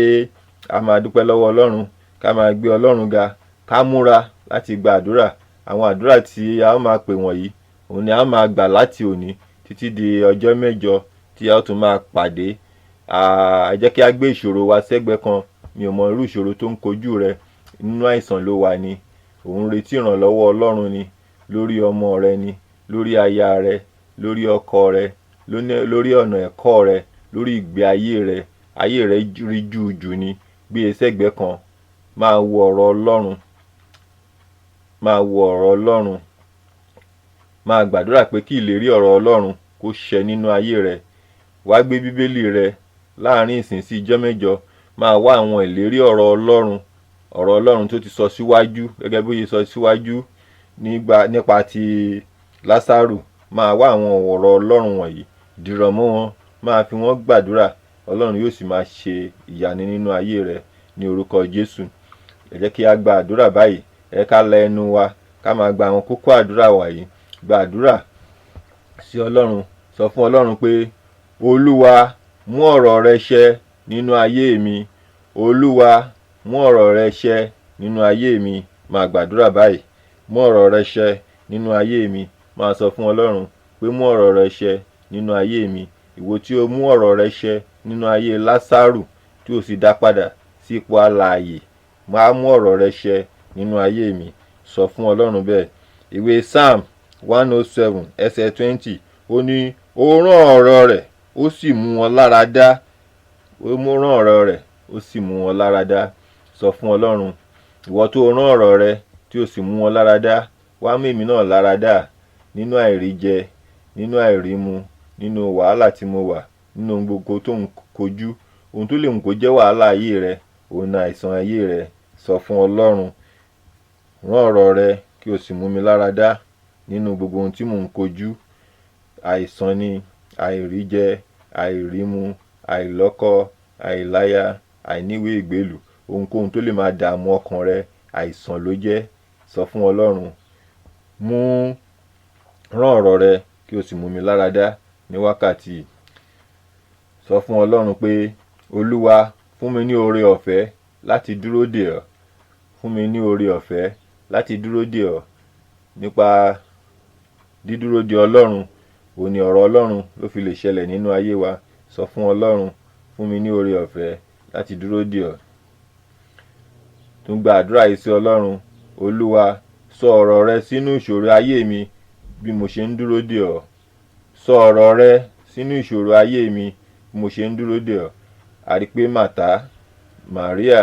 a máa dúpẹ́ lọ́wọ́ Ọlọ́run, ká máa gbé Ọlọ́run ga, ká múra láti gba àdúrà. Àwọn àdúrà tí a ó máa pè wọ̀nyí, òun ni a ó máa gbà láti òní títí di ọjọ́ mẹ́jọ tí a ó tún máa pàdé. Ẹ jẹ́ kí a gbé ìṣòro wa sẹ́gbẹ̀ẹ́ kan. Mi ò mọ irú ìṣòro tó ń kojú rẹ. Nínú àìsàn ló wà ni, òun retí ìrànlọ́wọ́ Ọlọ́run ni, lórí ọmọ rẹ ni, lórí aya rẹ, lórí ọkọ rẹ, lórí ọ̀nà ẹ̀kọ́ rẹ, lórí ìgbé ayé rẹ. Ayé rẹ rí jújù ni, gbé e sẹ́gbẹ̀ẹ́ kan, máa wo ọ̀rọ̀ Ọlọ́run, máa wo ọ̀rọ̀ Ọlọ́run, máa gbàdúrà pé kí ìlérí ọ̀rọ̀ Ọlọ́run kó ṣẹ nínú ayé rẹ. Wá gbé Bíbélì rẹ láàrin ìsìn sí ijọ́ mẹ́jọ, máa wá àwọn ìlérí ọ̀rọ̀ Ọlọ́run, ọ̀rọ̀ Ọlọ́run tó ti sọ síwájú, gẹ́gẹ́ bí ó ṣe sọ síwájú nípa ti Lásárù. Máa wá àwọn ọ̀rọ̀ Ọlọ́run wọ̀nyí, dìrọ̀ mọ́ wọn, máa fi wọ́n gbàdúrà. Ọlọ́run yóò sì máa ṣe ìyanu nínú ayé rẹ ní orúkọ Jésù. Ẹ jẹ́ kí a gba àdúrà báyìí. Ẹ ká la ẹnu wa, ká máa gba àwọn kókó àdúrà wọ̀nyí. Gba àdúrà sí Ọlọ́run. Sọ fún Ọlọ́run pé, Olúwa, mú ọ̀rọ̀ rẹ ṣẹ nínú ayé mi. Olúwa, mú ọ̀rọ̀ rẹ ṣẹ nínú ayé mi. Máa gbàdúrà báyìí. Mú ọ̀rọ̀ rẹ ṣẹ nínú ayé mi. Máa sọ fún Ọlọ́run pé, mú ọ̀rọ̀ rẹ ṣẹ nínú ayé mi. Ìwọ tí o mú ọ̀rọ̀ rẹ ṣẹ nínú ayé Lásárù, tí o sì dá padà sí ipò alààyè, máa mú ọ̀rọ̀ rẹ ṣẹ nínú ayé mi. Sọ fún Ọlọ́run bẹ́ẹ̀. Ìwé Psalm 107 ẹsẹ̀ 20, ó ní, ó rán ọ̀rọ̀ rẹ̀, ó sì mú wọn lára dá. Ó mú rán ọ̀rọ̀ rẹ̀, ó sì mú wọn lára dá. Sọ fún Ọlọ́run, ìwọ tó rán ọ̀rọ̀ rẹ tí ó sì mú wọn lára dá, wá mú èmi náà lára dá nínú àìríjẹ, nínú àìrímu, nínú wàhálà tí mo wà, nínú ohun gbogbo tó ń kojú. Ohun tó lè mú kó jẹ́ wàhálà ayé rẹ, òun ni àìsàn ayé rẹ. Sọ fún Ọlọ́run, rán ọ̀rọ̀ rẹ kí o sì mú mi lára dá nínú gbogbo ohun tí mò ń kojú. Àìsàn ni, àìríjẹ, àìrímu, àìlọ́kọ, àìláya, àìníwèé ìgbélù, ohunkóhun tó lè máa dààmú ọkàn rẹ, àìsàn ló jẹ́. Sọ fún Ọlọ́run, mú rán ọ̀rọ̀ rẹ kí o sì mú mi lára dá ní wákàtí. Sọ fún Ọlọ́run pé, Olúwa, fún mi ní oore ọ̀fẹ́ láti dúró dè ọ́. Fún mi ní oore ọ̀fẹ́ láti dúró dè ọ́. Nípa dídúró de Ọlọ́run, òun ni ọ̀rọ̀ Ọlọ́run ló fi lè ṣẹlẹ̀ nínú ayé wa. Sọ fún Ọlọ́run, fún mi ní oore ọ̀fẹ́ láti dúró dè ọ́. Tún gba àdúrà yìí sí Ọlọ́run. Olúwa, sọ ọ̀rọ̀ rẹ sínú ìṣòro ayé mi bí mo ṣe ń dúró dè ọ́. Sọ ọ̀rọ̀ rẹ sínú ìṣòro ayé mi bí mo ṣe ń dúró dè ọ́. A rí pé Màtá, Màríà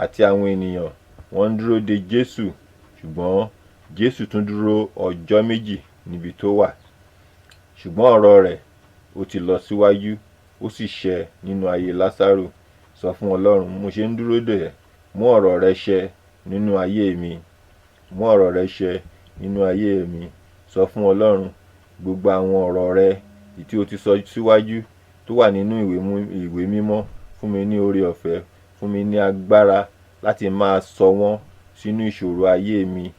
àti àwọn ènìyàn wọ́n ń dúró de Jésù, ṣùgbọ́n Jésù tún dúró ọjọ́ méjì níbi tó wà. Ṣùgbọ́n ọ̀rọ̀ rẹ̀ ó ti lọ síwájú, ó sì ṣẹ nínú ayé Lásárù. Sọ fún Ọlọ́run, mo ṣe ń dúró dè ẹ́, mú ọ̀rọ̀ rẹ ṣẹ nínú ayé mi. Mú ọ̀rọ̀ rẹ ṣẹ nínú ayé mi. Sọ fún Ọlọ́run, gbogbo àwọn ọ̀rọ̀ rẹ tí o ti sọ síwájú tó wà nínú ìwé mímọ́, fún mi ní oore ọ̀fẹ́, fún mi ní agbára láti máa sọ wọ́n sínú ìṣòro ayé mi.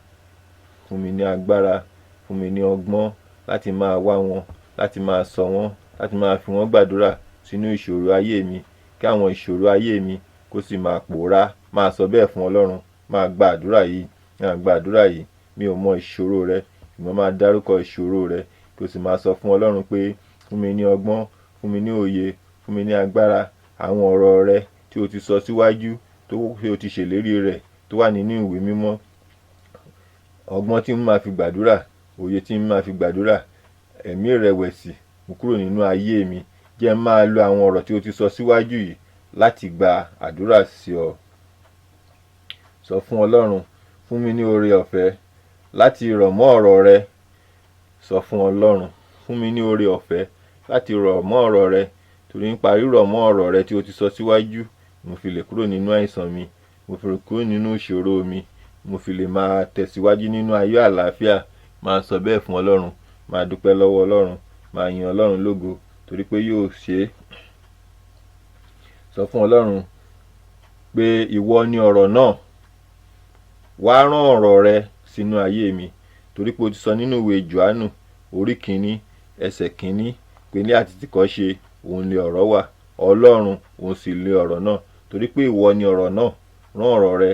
Fún mi ní agbára, fún mi ní ọgbọ́n láti máa wá wọn, láti máa sọ wọ́n, láti máa fi wọ́n gbàdúrà sínú ìṣòro ayé mi, kí àwọn ìṣòro ayé mi kó sì máa pòórá. Máa sọ bẹ́ẹ̀ fún Ọlọ́run. Máa gba àdúrà yìí, máa gba àdúrà yìí. Mi ò mọ ìṣòro rẹ, ṣùgbọ́n máa dárúkọ ìṣòro rẹ kí o sì máa sọ fún Ọlọ́run pé, fún mi ní ọgbọ́n, fún mi ní òye, fún mi ní agbára. Àwọn ọ̀rọ̀ rẹ tí o ti sọ síwájú, tó o ti ṣèlérí rẹ̀, tó wà nínú ìwé mímọ́. Ọgbọ́n tí ń máa fi gbàdúrà, òye tí ń máa fi gbàdúrà, ẹ̀mí ìrẹ̀wẹ̀sì mú kúrò nínú ayé mi. Jẹ́ máa lo àwọn ọ̀rọ̀ tí o ti sọ síwájú yìí láti gba àdúrà sí ọ. Sọ fún Ọlọ́run, fún mi ní oore ọ̀fẹ́ láti rọ̀ mọ́ ọ̀rọ̀ rẹ. Sọ fún Ọlọ́run, fún mi ní oore ọ̀fẹ́ láti rọ̀ mọ́ ọ̀rọ̀ rẹ. Torí nípa rírọ̀ mọ́ ọ̀rọ̀ rẹ tí o ti sọ síwájú, mo fi lè kúrò nínú àìsàn mi, mo fi lè kúrò nínú ìṣòro mi, mo fi lè máa tẹ̀síwájú nínú ayé àlàáfíà. Máa sọ bẹ́ẹ̀ fún Ọlọ́run, máa dúpẹ́ lọ́wọ́ Ọlọ́run, máa yin Ọlọ́run lógo torí pé yóò ṣe é. Sọ fún Ọlọ́run pé ìwọ ni ọ̀rọ̀ náà. Wá rán ọ̀rọ̀ rẹ sínú ayé mi, torí pé o ti sọ nínú ìwé Jòhánù orí 1 ẹsẹ̀ kínní, pé ní àtètèkọ́ṣe òun ni ọ̀rọ̀ wà, Ọlọ́run òun sì ni ọ̀rọ̀ náà. Torí pé ìwọ ni ọ̀rọ̀ náà, rán ọ̀rọ̀ rẹ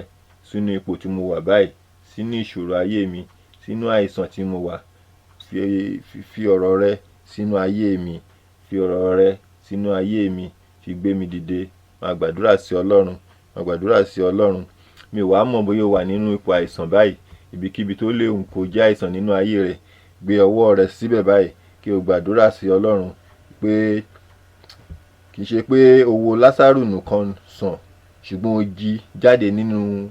sínú ipò tí mo wà báyìí, sínú ìṣòro ayé mi, sínú àìsàn tí mo wà. Fi ọ̀rọ̀ rẹ sínú ayé mi, fi ọ̀rọ̀ rẹ sínú ayé mi, fi gbé mi dìde. Máa gbàdúrà sí Ọlọ́run, máa gbàdúrà sí Ọlọ́run. Mi ò wá mọ̀ bóyá o wà nínú ipò àìsàn báyìí, ibikíbi tó léwu kó jẹ́ àìsàn nínú ayé rẹ, gbé ọwọ́ rẹ síbẹ̀ báyìí kí o gbàdúrà sí Ọlọ́run pé kì í ṣe pé o wo Lásárù nìkan sàn, ṣùgbọ́n o jí jáde nínú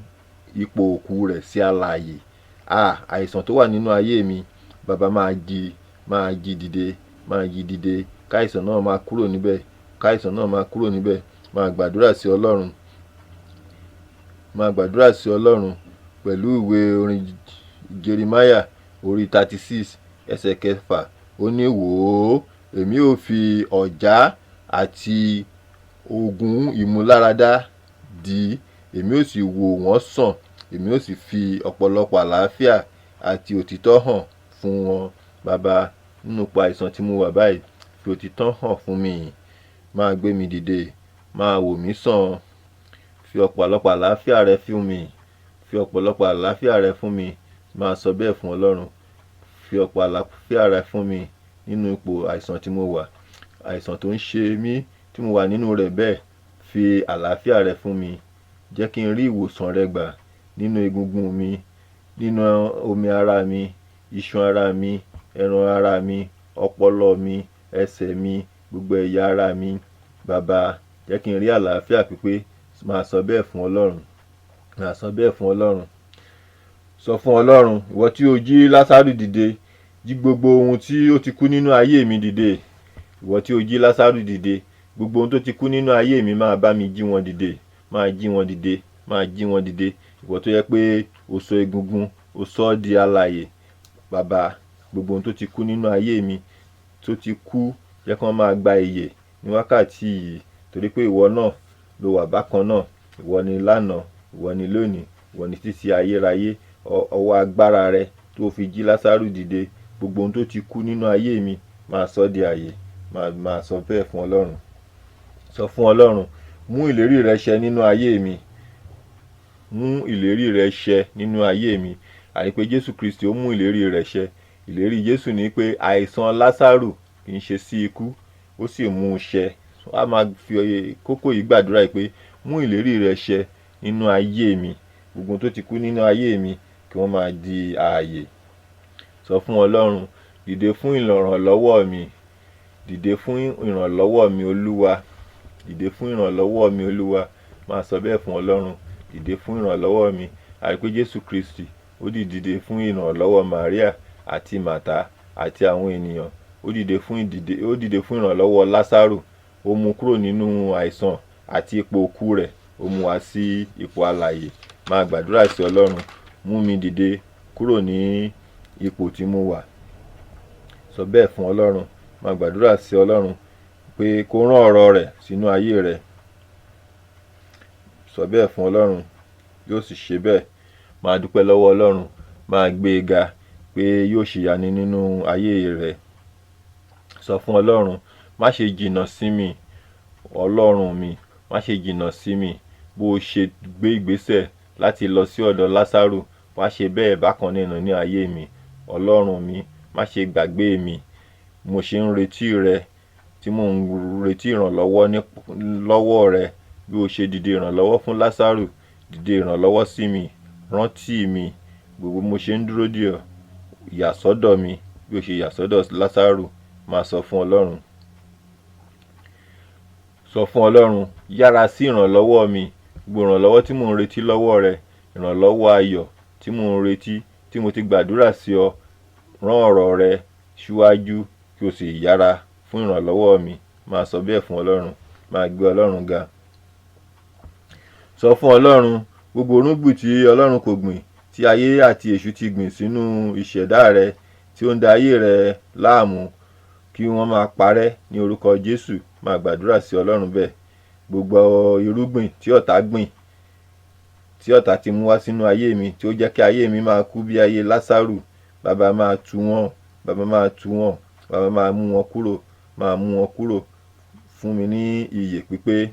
ipò òkú rẹ̀ sí alààyè. Àìsàn tó wà nínú ayé mi, bàbá máa jí dìde, máa jí dìde, káìsàn náà máa kúrò níbẹ̀, káìsàn náà máa kúrò níbẹ̀. Máa gbàdúrà sí Ọlọ́run, máa gbàdúrà sí Ọlọ́run pẹ̀lú ìwé orin Jeremiah orí 36 ẹsẹ̀ 6. Ó ní, wò ó, èmi ò fi ọ̀já àti ogun ìmúláradá dì, èmi ò sì wò wọ́n sàn, èmi ò sì fi ọ̀pọ̀lọpọ̀ àlàáfíà àti òtítọ́ hàn fún wọn. Bàbá, nínú ipò àìsàn tí mo wà báyìí, fi òtítọ́ hàn fún mi, máa gbé mi dìde, máa wò mí sàn, fi ọ̀pọ̀lọpọ̀ àlàáfíà rẹ fún mi, fi ọ̀pọ̀lọpọ̀ àlàáfíà rẹ fún mi. Máa sọ bẹ́ẹ̀ fún Ọlọ́run. Fi ọ̀pọ̀ àlàáfíà rẹ fún mi nínú ipò àìsàn tí mo wà, àìsàn tó ń ṣe mí tí mo wà nínú rẹ̀ bẹ́ẹ̀, fi àlàáfíà rẹ fún mi. Jẹ́ kí n rí ìwòsàn rẹ gbà nínú egungun mi, nínú omi ara mi, iṣan ara mi, ẹran ara mi, ọpọlọ mi, ẹsẹ̀ mi, gbogbo ẹ̀yà ara mi. Bàbá, jẹ́ kí n rí àlàáfíà pípé. Máa sọ bẹ́ẹ̀ fún Ọlọ́run, máa sọ bẹ́ẹ̀ fún Ọlọ́run. Sọ fún Ọlọ́run, ìwọ tí o jí Lásárù dìde, jí gbogbo ohun tí ó ti kú nínú ayé mi dìde. Ìwọ tí o jí Lásárù dìde, gbogbo ohun tó ti kú nínú ayé mi, máa bá mi jí wọn dìde, máa jí wọn dìde, máa jí wọn dìde. Ìwọ tó yẹ pé o sọ egungun, o sọ ọ́ di alààyè. Bàbá, gbogbo ohun tó ti kú nínú ayé mi, tó ti kú, jẹ́ kí wọ́n máa gba ìyè ní wákàtí yìí, torí pé ìwọ náà ló wà bákan náà. Ìwọ ni lánàá, ìwọ ni lónìí, ìwọ ni títí ayérayé. Ọwọ́ agbára rẹ tó fi jí Lásárù dìde, gbogbo ohun tó ti kú nínú ayé mi, máa sọ di ààyè. Máa sọ bẹ́ẹ̀ fún Ọlọ́run. Sọ fún Ọlọ́run, mú ìlérí rẹ ṣẹ nínú ayé mi, mú ìlérí rẹ ṣẹ nínú ayé mi. Àní pé Jésù Kristi ó mú ìlérí rẹ̀ ṣẹ. Ìlérí Jésù ni pé àìsàn Lásárù kì í ṣe sí ikú, ó sì mú un ṣẹ. A máa fi kókó yìí gbàdúrà pé mú ìlérí rẹ ṣẹ nínú ayé mi, gbogbo tó ti kú nínú ayé mi kí wọ́n máa di ààyè. Sọ fún Ọlọ́run, dìde fún ìrànlọ́wọ́ mi, dìde fún ìrànlọ́wọ́ mi Olúwa, dìde fún ìrànlọ́wọ́ mi Olúwa. Máa sọ bẹ́ẹ̀ fún Ọlọ́run, dìde fún ìrànlọ́wọ́ mi. Àti pé Jésù Kristi ó dìde fún ìrànlọ́wọ́ Màríà àti Màtá àti àwọn ènìyàn. Ó dìde fún ìdìde, ó dìde fún ìrànlọ́wọ́ Lásárù. Ó mú kúrò nínú àìsàn àti ipò òkú rẹ̀, ó mú wá sí ipò alààyè. Máa gbàdúrà sí Ọlọ́run, mú mi dìde kúrò ní ipò tí mo wà. Sọ bẹ́ẹ̀ fún Ọlọ́run. Máa gbàdúrà sí Ọlọ́run pé kó rán ọ̀rọ̀ rẹ̀ sínú ayé rẹ̀. Sọ bẹ́ẹ̀ fún Ọlọ́run, yóò sì ṣe bẹ́ẹ̀. Máa dúpẹ́ lọ́wọ́ Ọlọ́run, máa gbé e ga pé yóò ṣe ìyanu nínú ayé rẹ̀. Sọ fún Ọlọ́run, má ṣe jìnnà sí mi, Ọlọ́run mi, má ṣe jìnnà sí mi. Bó o ṣe gbé ìgbésẹ̀ láti lọ sí ọ̀dọ̀ Lásárù, má ṣe bẹ́ẹ̀ bákan náà ní ayé mi. Ọlọ́run mi, má ṣe gbàgbé mi. Mo ṣe ń retí rẹ, tí mò ń retí ìrànlọ́wọ́ lọ́wọ́ rẹ. Bí o ṣe dìde ìrànlọ́wọ́ fún Lásárù, dìde ìrànlọ́wọ́ sí mi, rántí mi. Gbogbo mo ṣe ń dúró dè ọ́, yà sọ́dọ̀ mi. Bí o ṣe yà sọ́dọ̀ Lásárù, máa sọ fún Ọlọ́run. Sọ fún Ọlọ́run, yára sí ìrànlọ́wọ́ mi. Gbogbo ìrànlọ́wọ́ tí mò ń retí lọ́wọ́ rẹ, ìrànlọ́wọ́ ayọ̀ tí mò ń retí, tí mo ti gbàdúrà sí ọ, rán ọ̀rọ̀ rẹ síwájú kí o sì yára fún ìrànlọ́wọ́ mi. Máa sọ bẹ́ẹ̀ fún Ọlọ́run, máa gbé Ọlọ́run ga. Sọ fún Ọlọ́run, gbogbo irúgbìn tí Ọlọ́run kò gbìn, tí ayé àti èṣù ti gbìn sínú ìṣẹ̀dá rẹ, tí ó ń da ayé rẹ láàmú, kí wọ́n máa parẹ́ ní orúkọ Jésù. Máa gbàdúrà sí Ọlọ́run bẹ́ẹ̀. Gbogbo irúgbìn tí ọ̀tá gbìn, tí ọ̀tá ti mú wá sínú ayé mi, tí ó jẹ́ kí ayé mi máa kú bí ayé Lásárù, bàbá máa tú wọn, bàbá máa tú wọn, Bàbá, máa mú wọn kúrò, máa mú wọn kúrò, fún mi ní ìyè pípé.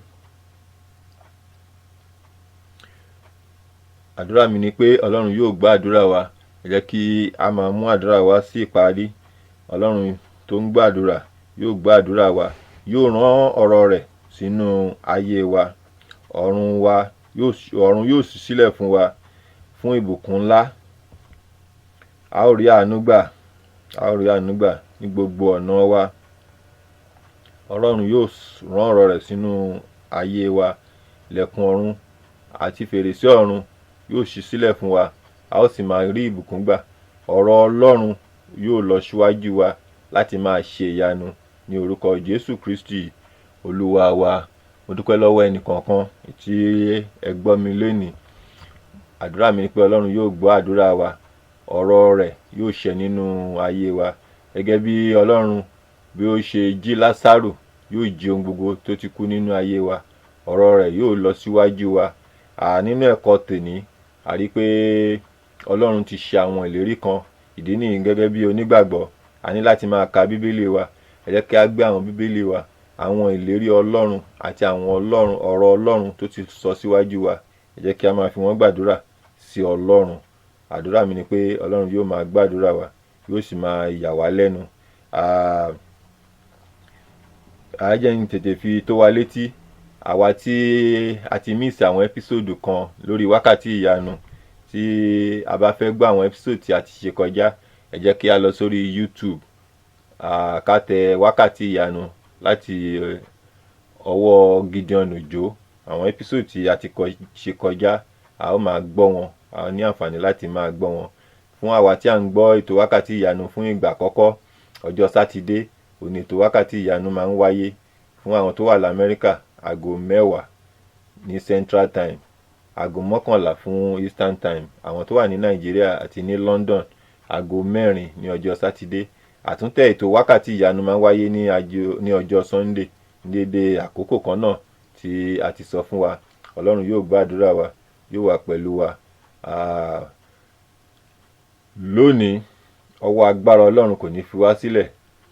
Àdúrà mi ni pé Ọlọ́run yóò gbọ́ àdúrà wa. Ẹ jẹ́ kí a máa mú àdúrà wa sí ìparí. Ọlọ́run tó ń gbọ́ àdúrà yóò gbọ́ àdúrà wa, yóò rán ọ̀rọ̀ rẹ̀ sínú ayé wa. Ọ̀run wa yóò ọ̀run yóò ṣí sílẹ̀ fún wa fún ìbùkún ńlá. A ó rí àánú gbà, a ó rí àánú gbà ní gbogbo ọ̀nà wa. Ọlọ́run yóò rán ọ̀rọ̀ rẹ̀ sínú ayé wa. Ilẹ̀kùn ọ̀run àti fèrèsé ọ̀run yóò ṣí sílẹ̀ fún wa, a ó sì máa rí ìbùkún gbà. Ọ̀rọ̀ Ọlọ́run yóò lọ síwájú wa láti máa ṣe ìyanu ní orúkọ Jésù Kristi Olúwa wa. Mo dúpẹ́ lọ́wọ́ ẹnì kọ̀ọ̀kan tí ẹ gbọ́ mi lónìí. Àdúrà mi ni pé Ọlọ́run yóò gbọ́ àdúrà wa, ọ̀rọ̀ rẹ̀ yóò ṣẹ nínú ayé wa. Gẹ́gẹ́ bí Ọlọ́run bí ó ṣe jí Lásárù, yóò jí ohun gbogbo tó ti kú nínú ayé wa. Ọ̀rọ̀ rẹ̀ yóò lọ síwájú wa. Nínú ẹ̀kọ́ tèní, a rí pé Ọlọ́run ti ṣe àwọn ìlérí kan. Ìdí nìyí, gẹ́gẹ́ bí onígbàgbọ́, a ní láti máa ka Bíbélì wa. Ẹ jẹ́ kí a gbé àwọn Bíbélì wa, àwọn ìlérí Ọlọ́run àti àwọn Ọlọ́run ọ̀rọ̀ Ọlọ́run tó ti sọ síwájú wa. Ẹ jẹ́ kí a máa fi wọ́n gbàdúrà sí Ọlọ́run. Àdúrà mi ni pé Ọlọ́run yóò máa gbàdúrà wa, yóò sì máa yà wá lẹ́nu. A jẹ́ n tètè fi tó wa létí, àwa tí a ti miss àwọn episode kan lórí Wákàtí Ìyanu, tí a bá fẹ́ gbọ́ àwọn episode tí a ti ṣe kọjá, ẹ jẹ́ kí a lọ sórí YouTube, ká tẹ Wákàtí Ìyanu láti ọwọ́ Gideon Òjó. Àwọn episode tí a ti ṣe kọjá, a ó máa gbọ́ wọn, a ní àǹfààní láti máa gbọ́ wọn. Fún àwa tí à ń gbọ́ ètò Wákàtí Ìyanu fún ìgbà àkọ́kọ́, ọjọ́ Sátidé òní ètò Wákàtí Ìyanu máa ń wáyé. Fún àwọn tó wà lamẹ́ríkà, aago 10 ní Central Time, aago 11 fún Eastern Time. Àwọn tó wà ní Nàìjíríà àti ní London, aago 4 ní ọjọ́ Sátidé. Àtúntẹ̀ ètò Wákàtí Ìyanu máa ń wáyé ní ọjọ́ Sunday ní dédé àkókò kan náà tí a ti sọ fún wa. Ọlọ́run yóò gbàdúrà wa, yóò wà pẹ̀lú wa. Lónìí, ọwọ́ agbára Ọlọ́run kò ní fi wá sílẹ̀,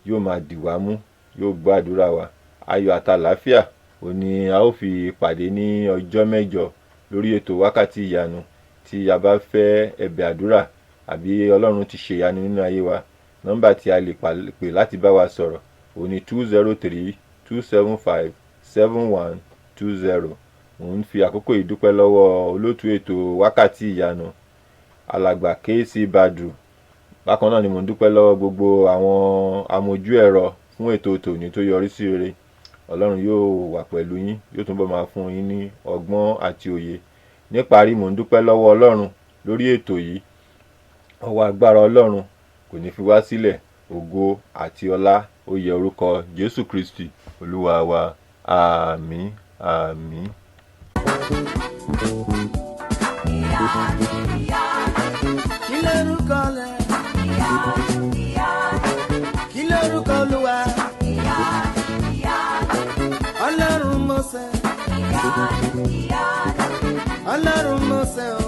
yóò máa dì wá mú, yóò gbàdúrà wa. Ayọ̀ àtàlàáfíà òní a ó fi pàdé ní ọjọ́ 8 lórí ètò Wákàtí Ìyanu. Tí a bá fẹ́ ẹ̀bẹ̀ àdúrà àbí Ọlọ́run ti ṣe ìyanu nínú ayé wa, nọ́mbà tí a lè pè láti bá wa sọ̀rọ̀ òní 203-275-7120. Mò ń fi àkókò yìí dúpẹ́ lọ́wọ́ olóòtú ètò Wákàtí Ìyanu, Alàgbà KC Badru. Bákan náà ni mò ń dúpẹ́ lọ́wọ́ gbogbo àwọn amójú ẹ̀rọ fún ètò tòní tó yọrí sí rere. Ọlọ́run yóò wà pẹ̀lú yín, yóò túnbọ̀ máa fún yín ní ọgbọ́n àti òye. Níparí, mò ń dúpẹ́ lọ́wọ́ Ọlọ́run lórí ètò yìí. Ọwọ́ agbára Ọlọ́run kò ní fi wá sílẹ̀. Ògo àti ọlá ó yẹ orúkọ Jésù Kristi Olúwa wa. Àmín, àmín. Kí lórúkọ rẹ? Kí lórúkọ Olúwa? Ọlọ́run Mósè. Ọlọ́run Mósè o.